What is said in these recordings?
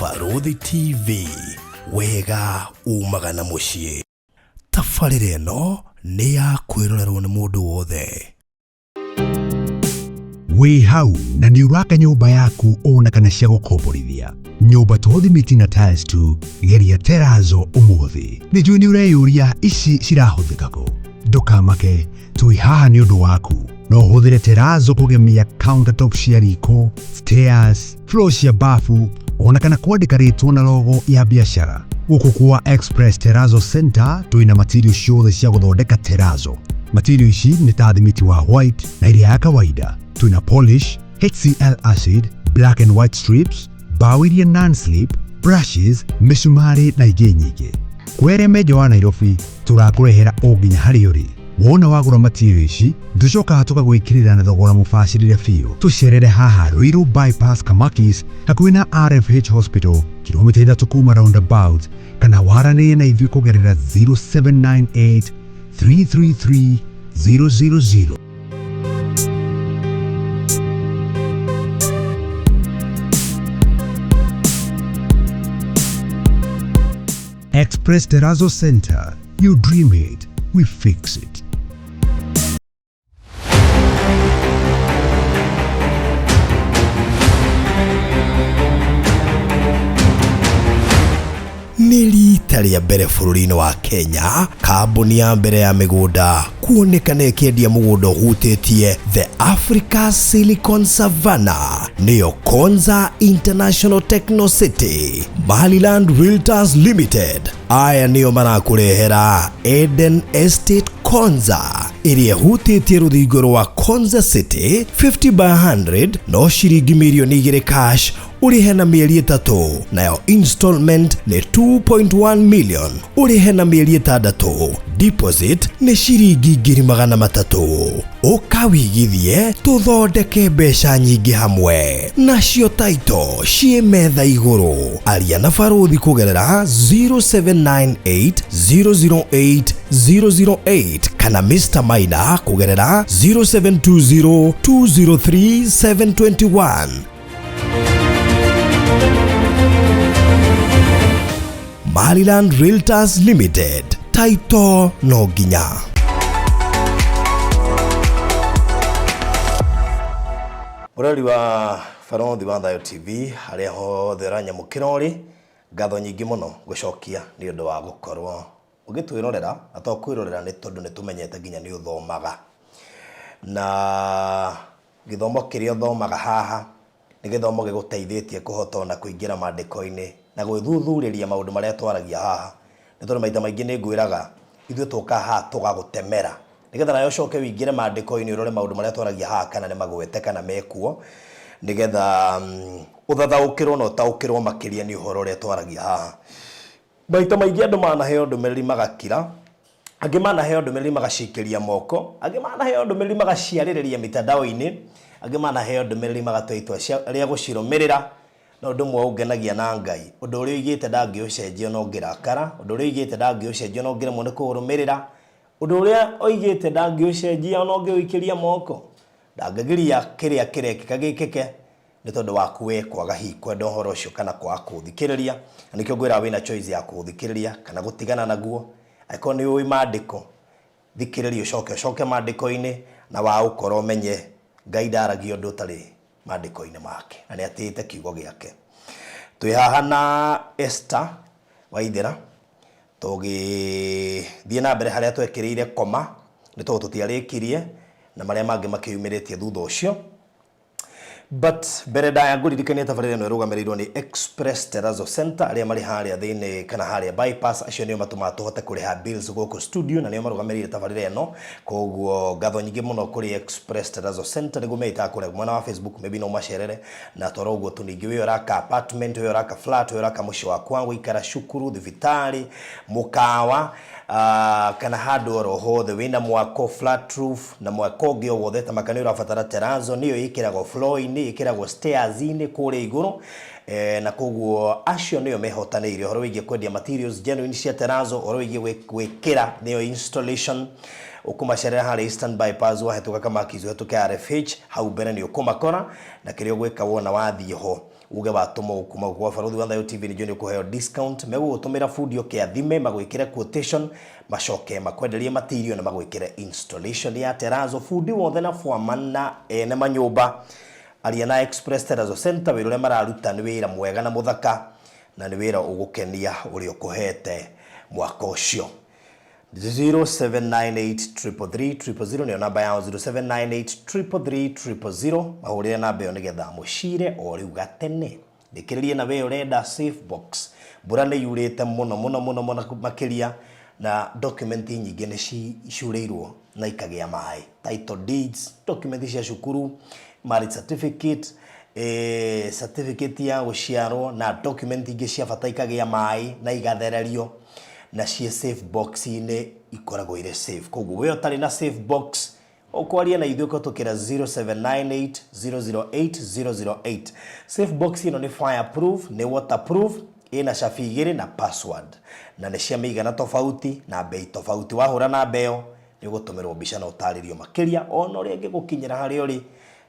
Barũthi TV, wega umaga na mũciĩ. Tabarĩra ĩno nĩ ya kwĩrorerwo nĩ mũndũ wothe. Wĩ hau na nĩ ũraka nyũmba yaku ona kana cia gũkomborithia nyũmba to thimiti na tiles tu, geria terazo ũmũthĩ. Nĩ njũĩ nĩ ũreyũria ici cirahũthĩka kũ. Ndũkamake, twĩ haha nĩ ũndũ waku. No ũhũthĩre terazo kũgemia countertop cia riko, stairs, floor cia bafu ona kana kwandĩka rĩtwa na logo ya biacara. Gũkũ kwa Express Terrazzo Center twĩna material ciothe cia gũthondeka terrazzo. Material ici nĩ ta thimiti wa white na ĩrĩa ya kawaida. Twĩna polish, HCl acid, black and white strips, mbaũ iria non-slip, brushes, mĩcumarĩ na ingĩ nyingĩ. Kwĩ arĩa me nja wa Nairobi tũrakũrehera o nginya harĩa ũrĩ. Wona wagũra material ici, tũcokaga tũkagwĩkĩrĩra na thogora mũbacĩrĩre biũ. Tũcerere haha Ruiru Bypass Kamakis hakuhĩ na RFH Hospital, kilomita 3 kuma roundabout, kana waranĩrie na ithuĩ kũgerera 0798 333 000. Express Terrazzo Center. You dream it, we fix it. Nĩ rita rĩa mbere bũrũri-inĩ wa Kenya kambuni ya mbere ya mĩgũnda kuonekana ĩkĩendia mũgũnda ũhutĩtie The Africa Silicon Savannah, nĩyo Konza International Techno City. Maryland Realtors Limited aya nĩo marakũrehera Eden Estate Konza ĩrĩa ĩhutĩtie rũthingo rwa Konza City 50 by 100 no ciringi mirioni 2 cash ũrĩhe na mĩeri 3, nayo installment nĩ 2.1 million ũrĩhe na mĩeri 6, deposit nĩ ciringi 300,000. Ũka wigithie tũthondeke mbeca nyingĩ hamwe, nacio taito ciĩ metha igũrũ. Aria na barũthi kũgerera 0798 008 008 kana Mr Maina kũgerera 0720 203 721. Maryland Realtors Limited, taito no nginya. Mũrori wa Barũthi wa Thayũ TV harĩa hothe ũranyamũkĩra ũrĩ, ngatho nyingĩ mũno ngũcokia nĩ ũndũ wa gũkorwo ũgĩtwĩrorera, na to kwĩrorera nĩ tondũ nĩ tũmenyete nginya nĩ ũthomaga. Na gĩthomo kĩrĩa ũthomaga haha nĩ gĩthomo gĩgũteithĩtie kũhota ona kũingĩra maandĩko-inĩ na gwĩthuthurĩria maũndũ marĩa twaragia haha. Nĩ tondũ maita maingĩ nĩ ngwĩraga ithuĩ tũkaga haha tũgagũtemera nĩgetha nawe ũcoke ũingĩre maandĩko-inĩ ũrore maũndũ marĩa twaragia haha kana nĩ magwete kana mekuo, nĩgetha ũthathaũkĩrwo na ũtaũkĩrwo makĩria nĩ ũhoro ũrĩa twaragia haha. Maita maingĩ andũ manaheo ndũmĩrĩri magakira, angĩ manaheo ndũmĩrĩri magacikĩria moko, angĩ manaheo ndũmĩrĩri magaciarĩrĩria mitandao-inĩ, angĩ manaheo ndũmĩrĩri magatua itua rĩa gũcirũmĩrĩra. No ũndũ ũmwe ũngenagia na Ngai, ũndũ ũrĩa oigĩte ndangĩũcenjia ona ũngĩrakara, ũndũ ũrĩa oigĩte ndangĩũcenjia ona ũngĩremwo nĩ kũũrũmĩrĩra, ũndũ ũrĩa oigĩte ndangĩũcenjia ona ũngĩũikĩria moko, ndangĩgiria kĩrĩa kĩrekĩka gĩkĩke. Nĩ tondũ waku we kwaga hihi kwenda ũhoro ũcio kana kwaga kũũthikĩrĩria, na nĩkĩo ngwĩraga wĩna choice ya kũũthikĩrĩria kana gũtigana naguo. Angĩkorwo nĩ ũĩ maandĩko, thikĩrĩria ũcoke ũcoke maandĩko-inĩ, na waũkora ũmenye Ngai ndaragia ũndũ ũtarĩ maandĩko-inĩ make, na nĩ atĩĩte kiugo gĩake. Twĩ haha na Esther Waithera, tũgĩthiĩ na mbere harĩa twekĩrĩire koma, nĩ tondũ tũtiarĩkirie, na marĩa mangĩ makĩyumĩrĩtie thutha ũcio. But mbere ndaya ngũririkania tabarĩra ĩno ĩrũgamĩrĩirwo nĩ Express Terrazzo Center arĩa marĩ harĩa thĩinĩ kana harĩa bypass, acio nĩo matũmaga tũhote kũrĩha bills gũkũ studio na nĩo marũgamĩrĩire tabarĩra ĩno. Koguo ngatho nyingĩ mũno kũrĩ Express Terrazzo Center, nĩguo meĩtaga kũrĩa mwena wa Facebook, maybe no macerere. Na toro ũguo tu, ningĩ wĩ ũraka apartment, wĩ ũraka flat, wĩ ũraka mũciĩ waku wa gũikara, cukuru, thibitarĩ, mũkawa, kana handũ oro hothe wĩna mwako flat roof na mwako ũngĩ o wothe, ta maka nĩ ũrabatara terrazzo, nĩyo ĩkĩragwo floor-inĩ, ĩkĩragwo stairs-inĩ kũrĩa igũrũ. Na koguo acio nĩo mehotanĩire ũhoro wĩgiĩ kwendia materials genuine cia terazo, ũhoro wĩgiĩ gwĩkĩra nĩyo installation. Ũkũmacerera harĩa Eastern Bypass, wahĩtũka Kamakis ũhĩtũke RFH, hau mbere nĩ ũkũmakora. Na kĩrĩa ũgwĩka wona wathiĩ ho, uge watũmwo kuma gũkũ gwa Barũthi wa Thayũ TV, nĩnjũĩ nĩ ũkũheo discount. Megũgũtũmĩra bundi oke athime, magwĩkĩre quotation, macoke makwenderie material na magwĩkĩre installation ya terazo. Bundi wothe na foreman na ene manyũmba, aria na Express Terrazzo Center. Wĩra ũrĩa mararuta nĩ wĩra mwega na mũthaka, na nĩ wĩra ũgũkenia ũrĩa ũkũhete mwaka ũcio. 0798333000 nĩyo namba yao, 0798333000. Mahũrĩre namba ĩyo nĩgetha mũcire o rĩu gatene. Thikĩrĩrie na we ũrenda safe box. Mbura nĩ yurĩte mũno mũno mũno mũno makĩria, na document nyingĩ nĩ ciurĩirwo na ikagĩa maĩ. Title deeds, document cia cukuru, marriage certificate, certificate ya gũciarwo na document ingĩ cia bata ikagĩa maĩ na igathererio, na ciĩ safe box-inĩ ikoragwo irĩ safe. Koguo we ũtarĩ na safe box, ũkwaria na ithuĩ kũhetũkĩra 0798008008. Safe box ĩno nĩ fireproof, nĩ waterproof, ĩna cabi igĩrĩ na password, na nĩ cia mĩigana tofauti na bei tofauti. Wahũra namba ĩyo nĩ ũgũtũmĩrwo mbica na ũtarĩrio makĩria ona ũrĩa ĩngĩgũkinyĩra harĩa ũrĩ,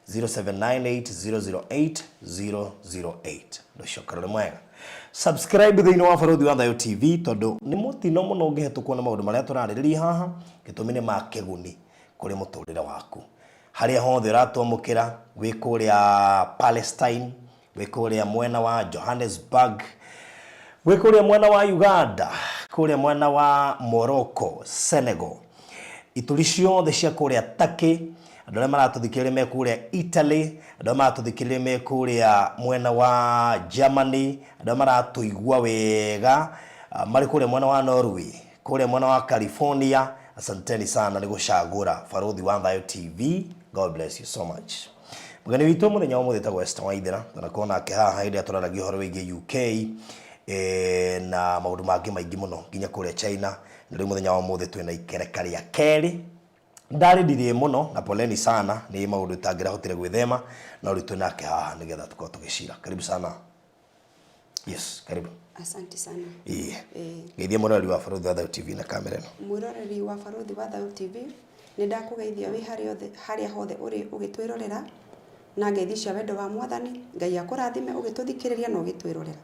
0798008008. Ndũcokero nĩ mwega. Subscribe thĩinĩ wa Barũthi wa Thayũ TV, tondũ nĩ mũtino mũno ũngĩhetũkwo nĩ maũndũ marĩa tũrarĩrĩria haha. Gĩtũmi nĩ ma kĩguni kũrĩ mũtũrĩre waku. Harĩa hothe ũratwamũkĩra, wĩ kũrĩa Palestine, wĩ kũrĩa mwena wa Johannesburg, wĩ kũrĩa mwena wa Uganda, kũrĩa mwena wa Morocco, Senegal, ituri ciothe cia kũrĩa Turkey, andũ arĩa maratũthikĩrĩria me kũrĩa Italy, andũ arĩa maratũthikĩrĩria me kũrĩa mwena wa Germany, andũ arĩa maratũigua wega marĩ kũrĩa mwena wa Norway, kũrĩa mwena wa California, asanteni sana nĩ gũcagũra Barũthi wa Thayũ TV. God bless you so much. Mũgeni witũ mũthenya wa ũmũthĩ etagwo Esther Waithera. Tũnakorwo nake haha hĩndĩ ĩrĩa tũraragia ũhoro wĩgiĩ UK na maũndũ mangĩ maingĩ mũno nginya kũrĩa China. Na rĩu mũthenya wa ũmũthĩ twĩna ikereka rĩa kerĩ. Ndarĩ ndirĩ mũno na poleni sana nĩ maũndũ itangĩrahotire gwĩthema, no rĩu twĩ nake haha nĩgetha tũkorwo tũgĩcira. Karibu sana. Yes, karibu. Asante sana. Ĩĩ. Geithia mũroreri wa Barũthi wa Thayũ TV na kamera ĩno. Mwĩroreri wa Barũthi wa Thayũ TV, nĩ ndakũgeithia wĩ harĩa hothe ũrĩ ũgĩtwĩrorera, na ngeithi cia wendo wa Mwathani. Ngai akũrathime ũgĩtũthikĩrĩria na ũgĩtwĩrorera.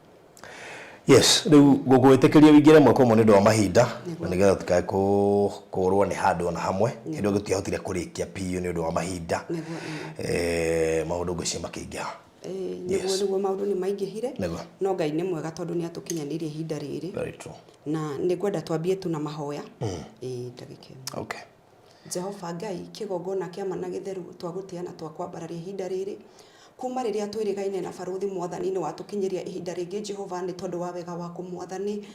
Yes, rĩu ngũgwĩtĩkĩria ũingĩre mwaka ũmwe nĩ ũndũ wa mahinda, na nĩgetha tũtikae kũrwo nĩ handũ ona hamwe. Hĩndĩ ĩyo tũtiahotire kũrĩkia biũ nĩ ũndũ wa mahinda. Maũndũ ngwĩciria makĩingĩha. Nĩguo, nĩguo, maũndũ nĩ maingĩhire. No Ngai nĩ mwega tondũ nĩ atũkinyanĩirie ihinda rĩrĩ. Very true. Na nĩ ngwenda twambie tu na mahoya. Ĩĩ, ndagĩka ĩmwe. Okay. Jehova Ngai, kĩgongona kĩa ma na gĩtheru, twagũtĩa na twakwambararia ihinda rĩrĩ. Kuma rĩrĩa twĩrĩgaine na Barũthi Mwathani, nĩ watũkinyĩria ihinda rĩngĩ Jehova, nĩ tondũ wa wega waku Mwathani.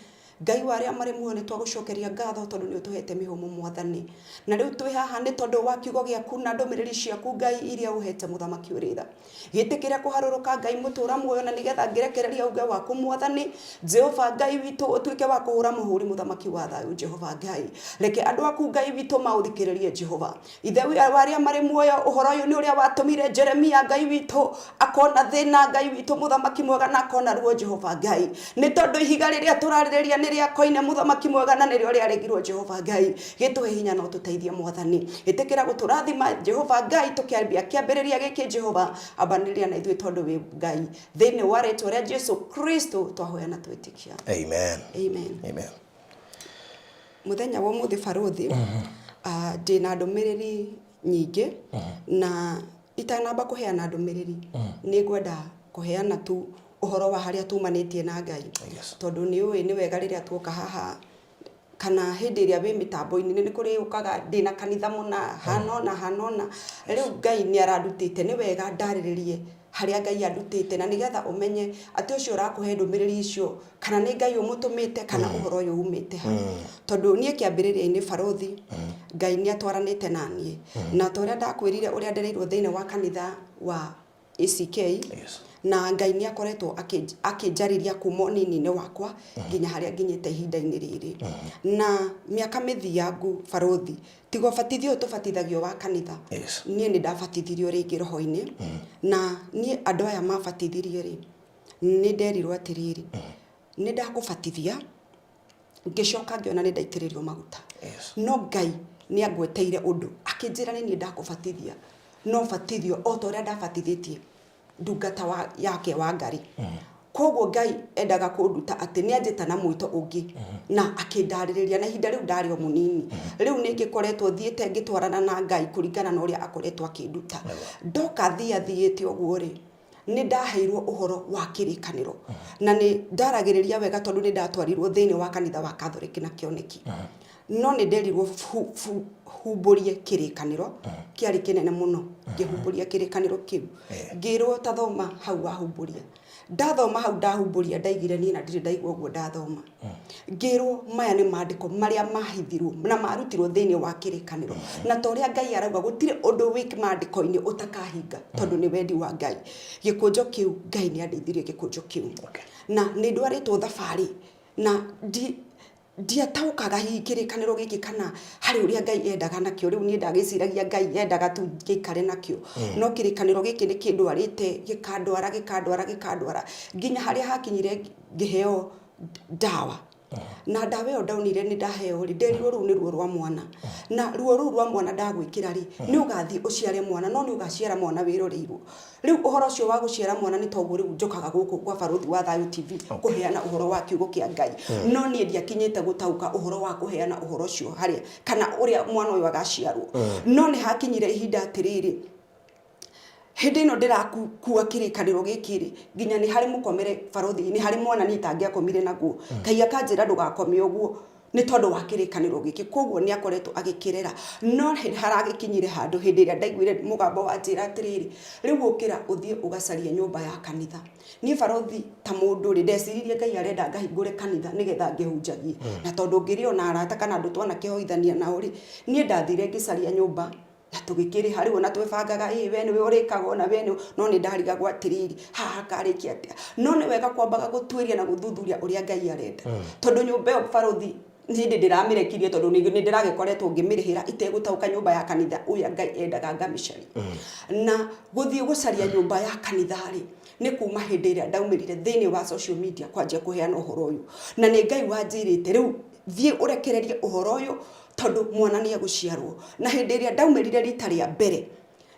Ngai wa arĩa marĩ muoyo, nĩ twagũcokeria ngatho tondũ nĩ ũtũhete mĩhũmũ Mwathani. Na rĩu twĩ haha nĩ tondũ wa kiugo gĩaku na ndũmĩrĩri ciaku Ngai iria ũhete mũthamaki ũrĩ tha. Gĩtĩkĩre kũharũrũka Ngai mũtũra muoyo, na nĩgetha ngĩrekereria uge waku Mwathani. Jehova Ngai witũ, ũtuĩke wa kũhũra mũhũri mũthamaki wa thayũ Jehova Ngai. Reke andũ aku Ngai witũ maũthikĩrĩrie Jehova. Ithe wa arĩa marĩ muoyo, ũhoro ũyũ nĩ ũrĩa watũmire Jeremia Ngai witũ akona thĩna Ngai witũ mũthamaki mwega, na akona ruo Jehova Ngai. Nĩ tondũ ihiga rĩrĩa tũrarĩrĩria nĩ rĩa koine mũthamaki mwega, na nĩrĩo rĩaregirwo Jehova Ngai. Gĩtũhe hinya na ũtũteithie Mwathani. Ĩtĩkĩra gũtũrathima Jehova Ngai, tũkĩambia kĩambĩrĩria gĩkĩ Jehova, ambanĩrĩria na ithuĩ tondũ wĩ Ngai. Thĩinĩ wa rĩtwa rĩa Jesu Kristo twahoya na twĩtĩkia. Amen. Amen. Amen. Mũthenya wa ũmũthĩ Barũthi, ndĩna ndũmĩrĩri nyingĩ, na itanamba kũheana ndũmĩrĩri, nĩ ngwenda kũheana tu ũhoro wa harĩa tumanĩtie na Ngai. Tondũ nĩ ũĩ nĩ wega rĩrĩa tuoka haha kana hĩndĩ ĩrĩa wĩ mĩtambo-inĩ, nĩ kũrĩ ũkaga ndĩna kanitha mũna, hana ũna, hana ũna. Rĩu Ngai nĩ arandutĩte, nĩ wega ndarĩrĩrie harĩa Ngai andutĩte, na nĩgetha ũmenye atĩ ũcio ũrakũhe ndũmĩrĩri icio kana nĩ Ngai ũmũtũmĩte kana ũhoro ũyũ umĩte ha. Tondũ niĩ kĩambĩrĩria-inĩ Barũthi, Ngai nĩ atwaranĩte na niĩ. Na ta ũrĩa ndakwĩrire ũrĩa ndereirwo thĩinĩ wa kanitha wa ACK, na Ngai nĩ akoretwo akĩnjarĩria kuma ũnini-inĩ wakwa nginya harĩa nginyĩte ihinda-inĩ rĩrĩ. Na mĩaka mĩthiangu Barũthi, tiga ũbatithio ũyũ tũbatithagio wa kanitha, niĩ nĩ ndabatithirio rĩngĩ roho-inĩ. Na niĩ andũ aya mabatithirie rĩ, Nĩ nderirwo atĩrĩrĩ, nĩ ndakũbatithia, ngĩcoka ngĩona nĩ ndaitĩrĩrio maguta. No Ngai nĩ angweteire ũndũ, akĩnjĩra nĩ niĩ ndakũbatithia, no batithio o ta ũrĩa ndabatithĩtie ndungata wa, yake Wangari. Koguo Ngai endaga kũnduta atĩ nĩ anjĩta na mwĩto ũngĩ na akĩndarĩrĩria, na ihinda rĩu ndarĩ o mũnini. Rĩu nĩ ngĩkoretwo thiĩte ngĩtwarana na Ngai kũringana na ũrĩa akoretwo akĩnduta. Ndoka thia thiĩte ũguo rĩ, nĩ ndaheirwo ũhoro wa kĩrĩkanĩro na nĩ ndaragĩrĩria wega tondũ nĩ ndatwarirwo thĩinĩ wa kanitha wa Catholic na kĩoneki. No nĩ nderirwo humbũrie kĩrĩkanĩro kĩarĩ kĩnene mũno, ngĩhumbũria kĩrĩkanĩro kĩu. Ngĩrwo ta thoma hau wahumbũria. Ndathoma hau ndahumbũria ndaiguire niĩ na ndirĩ ndaigua ũguo ndathoma. Ngĩrwo maya nĩ mandĩko marĩa mahithirwo na marutirwo thĩinĩ wa kĩrĩkanĩro. Na ta ũrĩa Ngai arauga gũtirĩ ũndũ wĩ mandĩko-inĩ ũtakahinga tondũ nĩ wendi wa Ngai. Gĩkũnjo kĩu Ngai nĩ andeithirie gĩkũnjo kĩu. Na nĩ ndwarĩtwo thabarĩ na ndi ndiataũkaga hihi kĩrĩkanĩro gĩkĩ kana harĩ ũrĩa Ngai endaga nakĩo. Rĩu niĩ ndagĩciragia Ngai endaga tu ngĩikare nakĩo. No kĩrĩkanĩro gĩkĩ nĩ kĩndwarĩte, gĩkandwara, gĩkandwara, gĩkandwara nginya harĩa hakinyire ngĩheo ndawa. Na ndawa ĩyo ndonire nĩ ndaheo rĩ, nderirwo rũu nĩ ruo rwa mwana. Na ruo rũu rwa mwana ndagwĩkĩra rĩ, nĩ ũgathiĩ ũciare mwana, no nĩ ũgaciara mwana wĩroreirwo. Rĩu ũhoro ũcio wa gũciara mwana nĩ toguo rĩu njũkaga gũkũ gwa Barũthi wa Thayũ TV kũheana ũhoro wa kiugo kĩa Ngai. No niĩ ndiakinyĩte gũtaũka ũhoro wa kũheana ũhoro ũcio harĩa kana ũrĩa mwana ũyũ agaciarwo. No nĩ hakinyire ihinda atĩrĩrĩ, hĩndĩ ĩno ndĩrakua kĩrĩkanĩro gĩkĩ rĩ, nginya nĩ harĩ mũkomere barũthi, nĩ harĩ mwana niĩ itangĩakomire naguo. Ngai akanjĩra ndũgakome ũguo. Nĩ tondũ wa kĩrĩkanĩro gĩkĩ, kwoguo nĩ akoretwo agĩkĩrera. No nĩ haragĩkinyire handũ hĩndĩ ĩrĩa ndaiguire mũgambo wanjĩra atĩrĩrĩ, rĩu ũkĩra ũthiĩ ũgacarie nyũmba ya kanitha. Niĩ barothi ta mũndũ rĩ, ndeciririe Ngai arenda ngahingũre kanitha nĩgetha ngĩhunjagie. Na tondũ ngĩrĩ o na arata kana andũ twanakĩhoithania nao rĩ, niĩ ndathire ngĩcaria nyũmba na tũgĩkĩrĩha rĩu ona twebangaga ĩ we nĩwe ũrĩkaga ũna we nĩwe no nĩ ndarigagwo atĩrĩrĩ haha hakarĩkia atĩa no nĩ wega kwambaga gũtuĩria na gũthuthuria ũrĩa Ngai arenda tondũ nyũmba ĩyo barũthi hĩndĩ ndĩramĩrekirie tondũ nĩ ndĩragĩkoretwo ngĩmĩrĩhĩra itegũtaũka nyũmba ya kanitha ũrĩa Ngai endaga ngamĩcaria na gũthiĩ gũcaria nyũmba ya kanitha rĩ nĩ kuma hĩndĩ ĩrĩa ndaumĩrire thĩinĩ wa social media kwanjia kũheana ũhoro ũyũ na nĩ Ngai wanjĩrĩte rĩu thiĩ ũrekererie ũhoro ũyũ tondũ mwana nĩ egũciarwo. Na hĩndĩ ĩrĩa ndaumĩrire rita rĩa mbere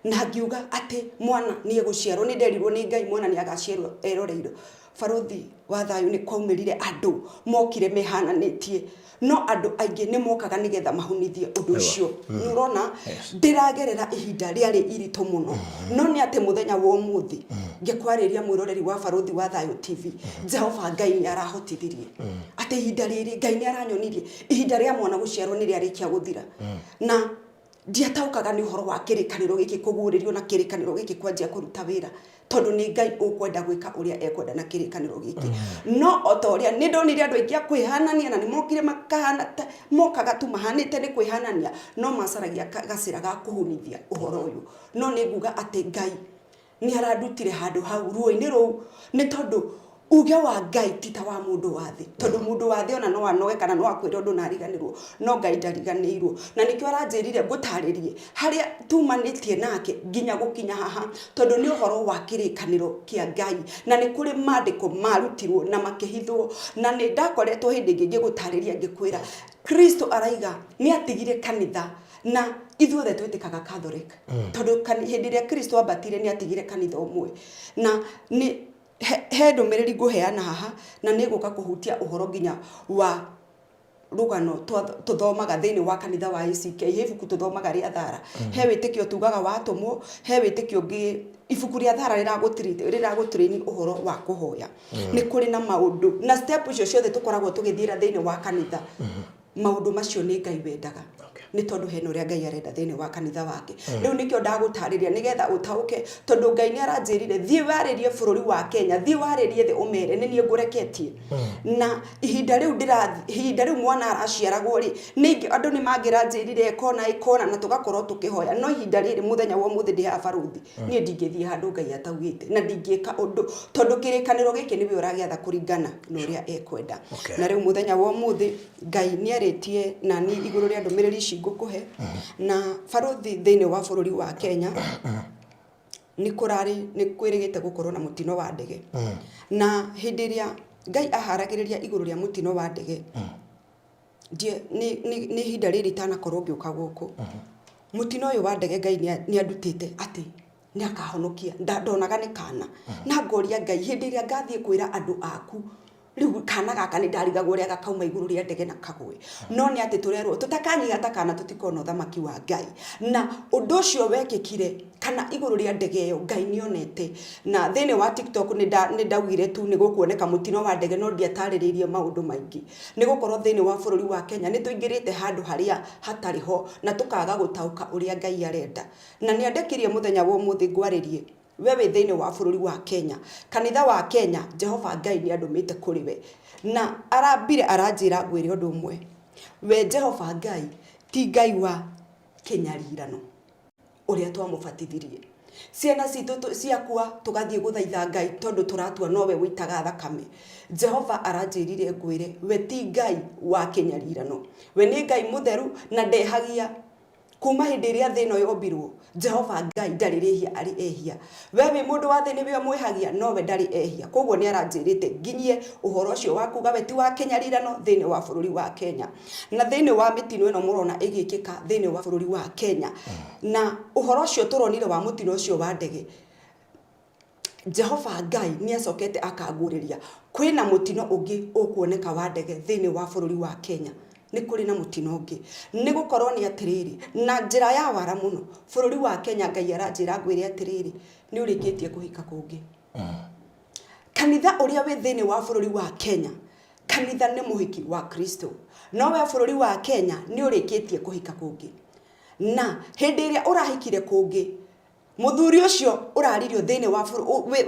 na ngiuga atĩ mwana nĩ egũciarwo, nĩ nderirwo nĩ Ngai mwana nĩ agaciarwo eroreirwo, barũthi wa thayũ nĩ kwaumĩrire andũ mokire mehananĩtie, no andũ aingĩ nĩ mokaga nĩgetha mahunithie ũndũ ũcio. Nĩ ũrona ndĩragerera ihinda rĩarĩ iritũ mũno, no nĩ atĩ mũthenya wa ũmũthĩ ngĩkwarĩria mwĩroreri wa Barũthi wa Thayũ TV, Jehova Ngai nĩ arahotithirie atĩ ihinda rĩrĩ Ngai nĩ aranyonirie ihinda rĩa mwana gũciarwo nĩ rĩarĩkia gũthira na ndiataũkaga nĩ ũhoro wa kĩrĩkanĩro gĩkĩ kũguũrĩrio na kĩrĩkanĩro gĩkĩ kwanjia kũruta wĩra tondũ nĩ Ngai ũkwenda gwĩka ũrĩa ekwenda na kĩrĩkanĩro gĩkĩ no o ta ũrĩa nĩ ndonire andũ aingĩ a kwĩhanania na nĩ mokire makahana ta mokaga tu mahanĩte nĩ kwĩhanania no macaragia gacĩra ga kũhunithia ũhoro ũyũ no nĩ nguga atĩ Ngai Nĩ arandutire handũ hau ruo-inĩ rũu nĩ tondũ uge wa Ngai ti ta wa mũndũ wa thĩ tondũ mũndũ wa thĩ ona no anoge kana no akwĩre ũndũ na ariganĩrwo no Ngai ndariganĩirwo na nĩkĩo aranjĩrire ngũtarĩrie harĩa tumanĩtie nake nginya gũkinya haha tondũ nĩ ũhoro wa kĩrĩkanĩro kĩa Ngai na nĩ kũrĩ mandĩko marutirwo na makĩhithwo na nĩ ndakoretwo hĩndĩ ĩngĩ ngĩgũtarĩria ngĩkwĩra Kristo araiga nĩ atigire kanitha na ithuothe twĩtĩkaga Catholic tondũ hĩndĩ ĩrĩa Kristo ambatire nĩ atigire kanitha ũmwe na nĩ he ndũmĩrĩri ngũheana haha na nĩ ĩgũka kũhutia ũhoro nginya wa rũgano tũthomaga thĩinĩ wa kanitha wa ACK he ibuku tũthomaga rĩa Thara he wĩtĩkio tugaga wa atũmwo he wĩtĩkio ũngĩ ibuku rĩa Thara rĩragũtrain ũhoro wa kũhoya nĩ kũrĩ na maũndũ na step icio ciothe tũkoragwo tũgĩthiĩra thĩinĩ wa kanitha maũndũ macio nĩ Ngai wendaga nĩ tondũ hena ũrĩa Ngai arenda thĩinĩ wa kanitha wake rĩu nĩkĩo ndagũtarĩria nĩgetha ũtaũke tondũ Ngai nĩ aranjĩrire thiĩ warĩrie bũrũri wa Kenya thiĩ warĩrie thĩ ũmere nĩ niĩ ngũreketie na ihinda rĩu ndĩra ihinda rĩu mwana araciaragwo rĩ nĩ andũ nĩ mangĩranjĩrire ĩkona ĩkona na tũgakorwo tũkĩhoya no ihinda rĩrĩ mũthenya wa ũmũthĩ ndĩ haha barũthi niĩ ndingĩthiĩ handũ Ngai ataugĩte na ndingĩka ũndũ tondũ kĩrĩkanĩro gĩkĩ nĩwe ũragĩatha kũringana na ũrĩa ekwenda. Na rĩu mũthenya wa ũmũthĩ Ngai nĩ arĩtie nani igũrũ rĩa ndũmĩrĩri ici ngũkũhe na barũthi thĩinĩ wa bũrũri wa Kenya. Nĩ kũrarĩ nĩ kwĩrĩgĩte gũkorwo na mũtino wa ndege. Na hĩndĩ ĩrĩa Ngai aharagĩrĩria igũrũ rĩa mũtino wa ndege, nĩ nĩ ihinda rĩrĩ itanakorwo ngĩũka gũkũ. Mũtino ũyũ wa ndege Ngai nĩ andutĩte atĩ nĩ akahonokia. Ndonaga nĩ kana. Na ngoria Ngai hĩndĩ ĩrĩa ngathiĩ kwĩra andũ aku Rĩu kana gaka nĩ ndarigagwo ũrĩa gakauma igũrũ rĩa ndege na kagwe. No nĩ atĩ tũrerwo tũtakanyiha ta kana tũtikona ũthamaki wa Ngai. Na ũndũ ũcio wekĩkire kana igũrũ rĩa ndege ĩyo Ngai nĩ onete. Na thĩinĩ wa TikTok nĩ ndaugire tu nĩ gũkuoneka mũtino wa ndege no ndiatarĩrĩirie maũndũ maingĩ. Nĩ gũkorwo thĩinĩ wa bũrũri wa Kenya nĩ tũingĩrĩte handũ harĩa hatarĩ ho na tũkaga gũtaũka ũrĩa Ngai arenda. Na nĩ andekirie mũthenya wa ũmũthĩ ngwarĩrie. We wĩ thĩinĩ wa bũrũri wa Kenya, kanitha wa Kenya, Jehova Ngai nĩ andũmĩte kũrĩ we. Na arambire aranjĩra ngwĩre ũndũ ũmwe, we Jehova Ngai ti Ngai wa kĩnyarirano ũrĩa twamũbatithirie. Ciana citũ ciakua tũgathiĩ gũthaitha Ngai tondũ tũratua nowe ũitaga thakame. Jehova aranjĩrire ngwĩre we ti Ngai wa kĩnyarirano. We nĩ Ngai mũtheru na ndehagia. Kuuma hĩndĩ ĩrĩa thĩ ĩno yombirwo, Jehova Ngai ndarĩ rĩhia arĩ ehia. We wĩ mũndũ wa thĩ nĩwe ũmwĩhagia, no we ndarĩ ehia. Kwoguo nĩ aranjĩrĩte nginyie ũhoro ũcio wa kuuga we ti wa kĩnyarirano thĩinĩ wa bũrũri wa Kenya. Na thĩinĩ wa mĩtino ĩno mũrona ĩgĩkĩka thĩinĩ wa bũrũri wa Kenya, na ũhoro ũcio tũronire wa mũtino ũcio wa ndege, Jehova Ngai nĩ acokete akanguũrĩria kwĩna mũtino ũngĩ ũkuoneka wa ndege thĩinĩ wa bũrũri wa Kenya. Nĩ kũrĩ na mũtino ũngĩ. Nĩ gũkorwo nĩ atĩrĩrĩ, na njĩra ya wara mũno, bũrũri wa Kenya Ngai aranjĩra ngwĩre atĩrĩrĩ, nĩ ũrĩkĩtie kũhika kũngĩ. Kanitha ũrĩa wĩ thĩinĩ wa bũrũri wa Kenya, kanitha nĩ mũhiki wa Kristo. No we bũrũri wa Kenya nĩ ũrĩkĩtie kũhika kũngĩ. Na hĩndĩ ĩrĩa ũrahikire kũngĩ, Mũthuri ũcio ũraririo thĩinĩ wa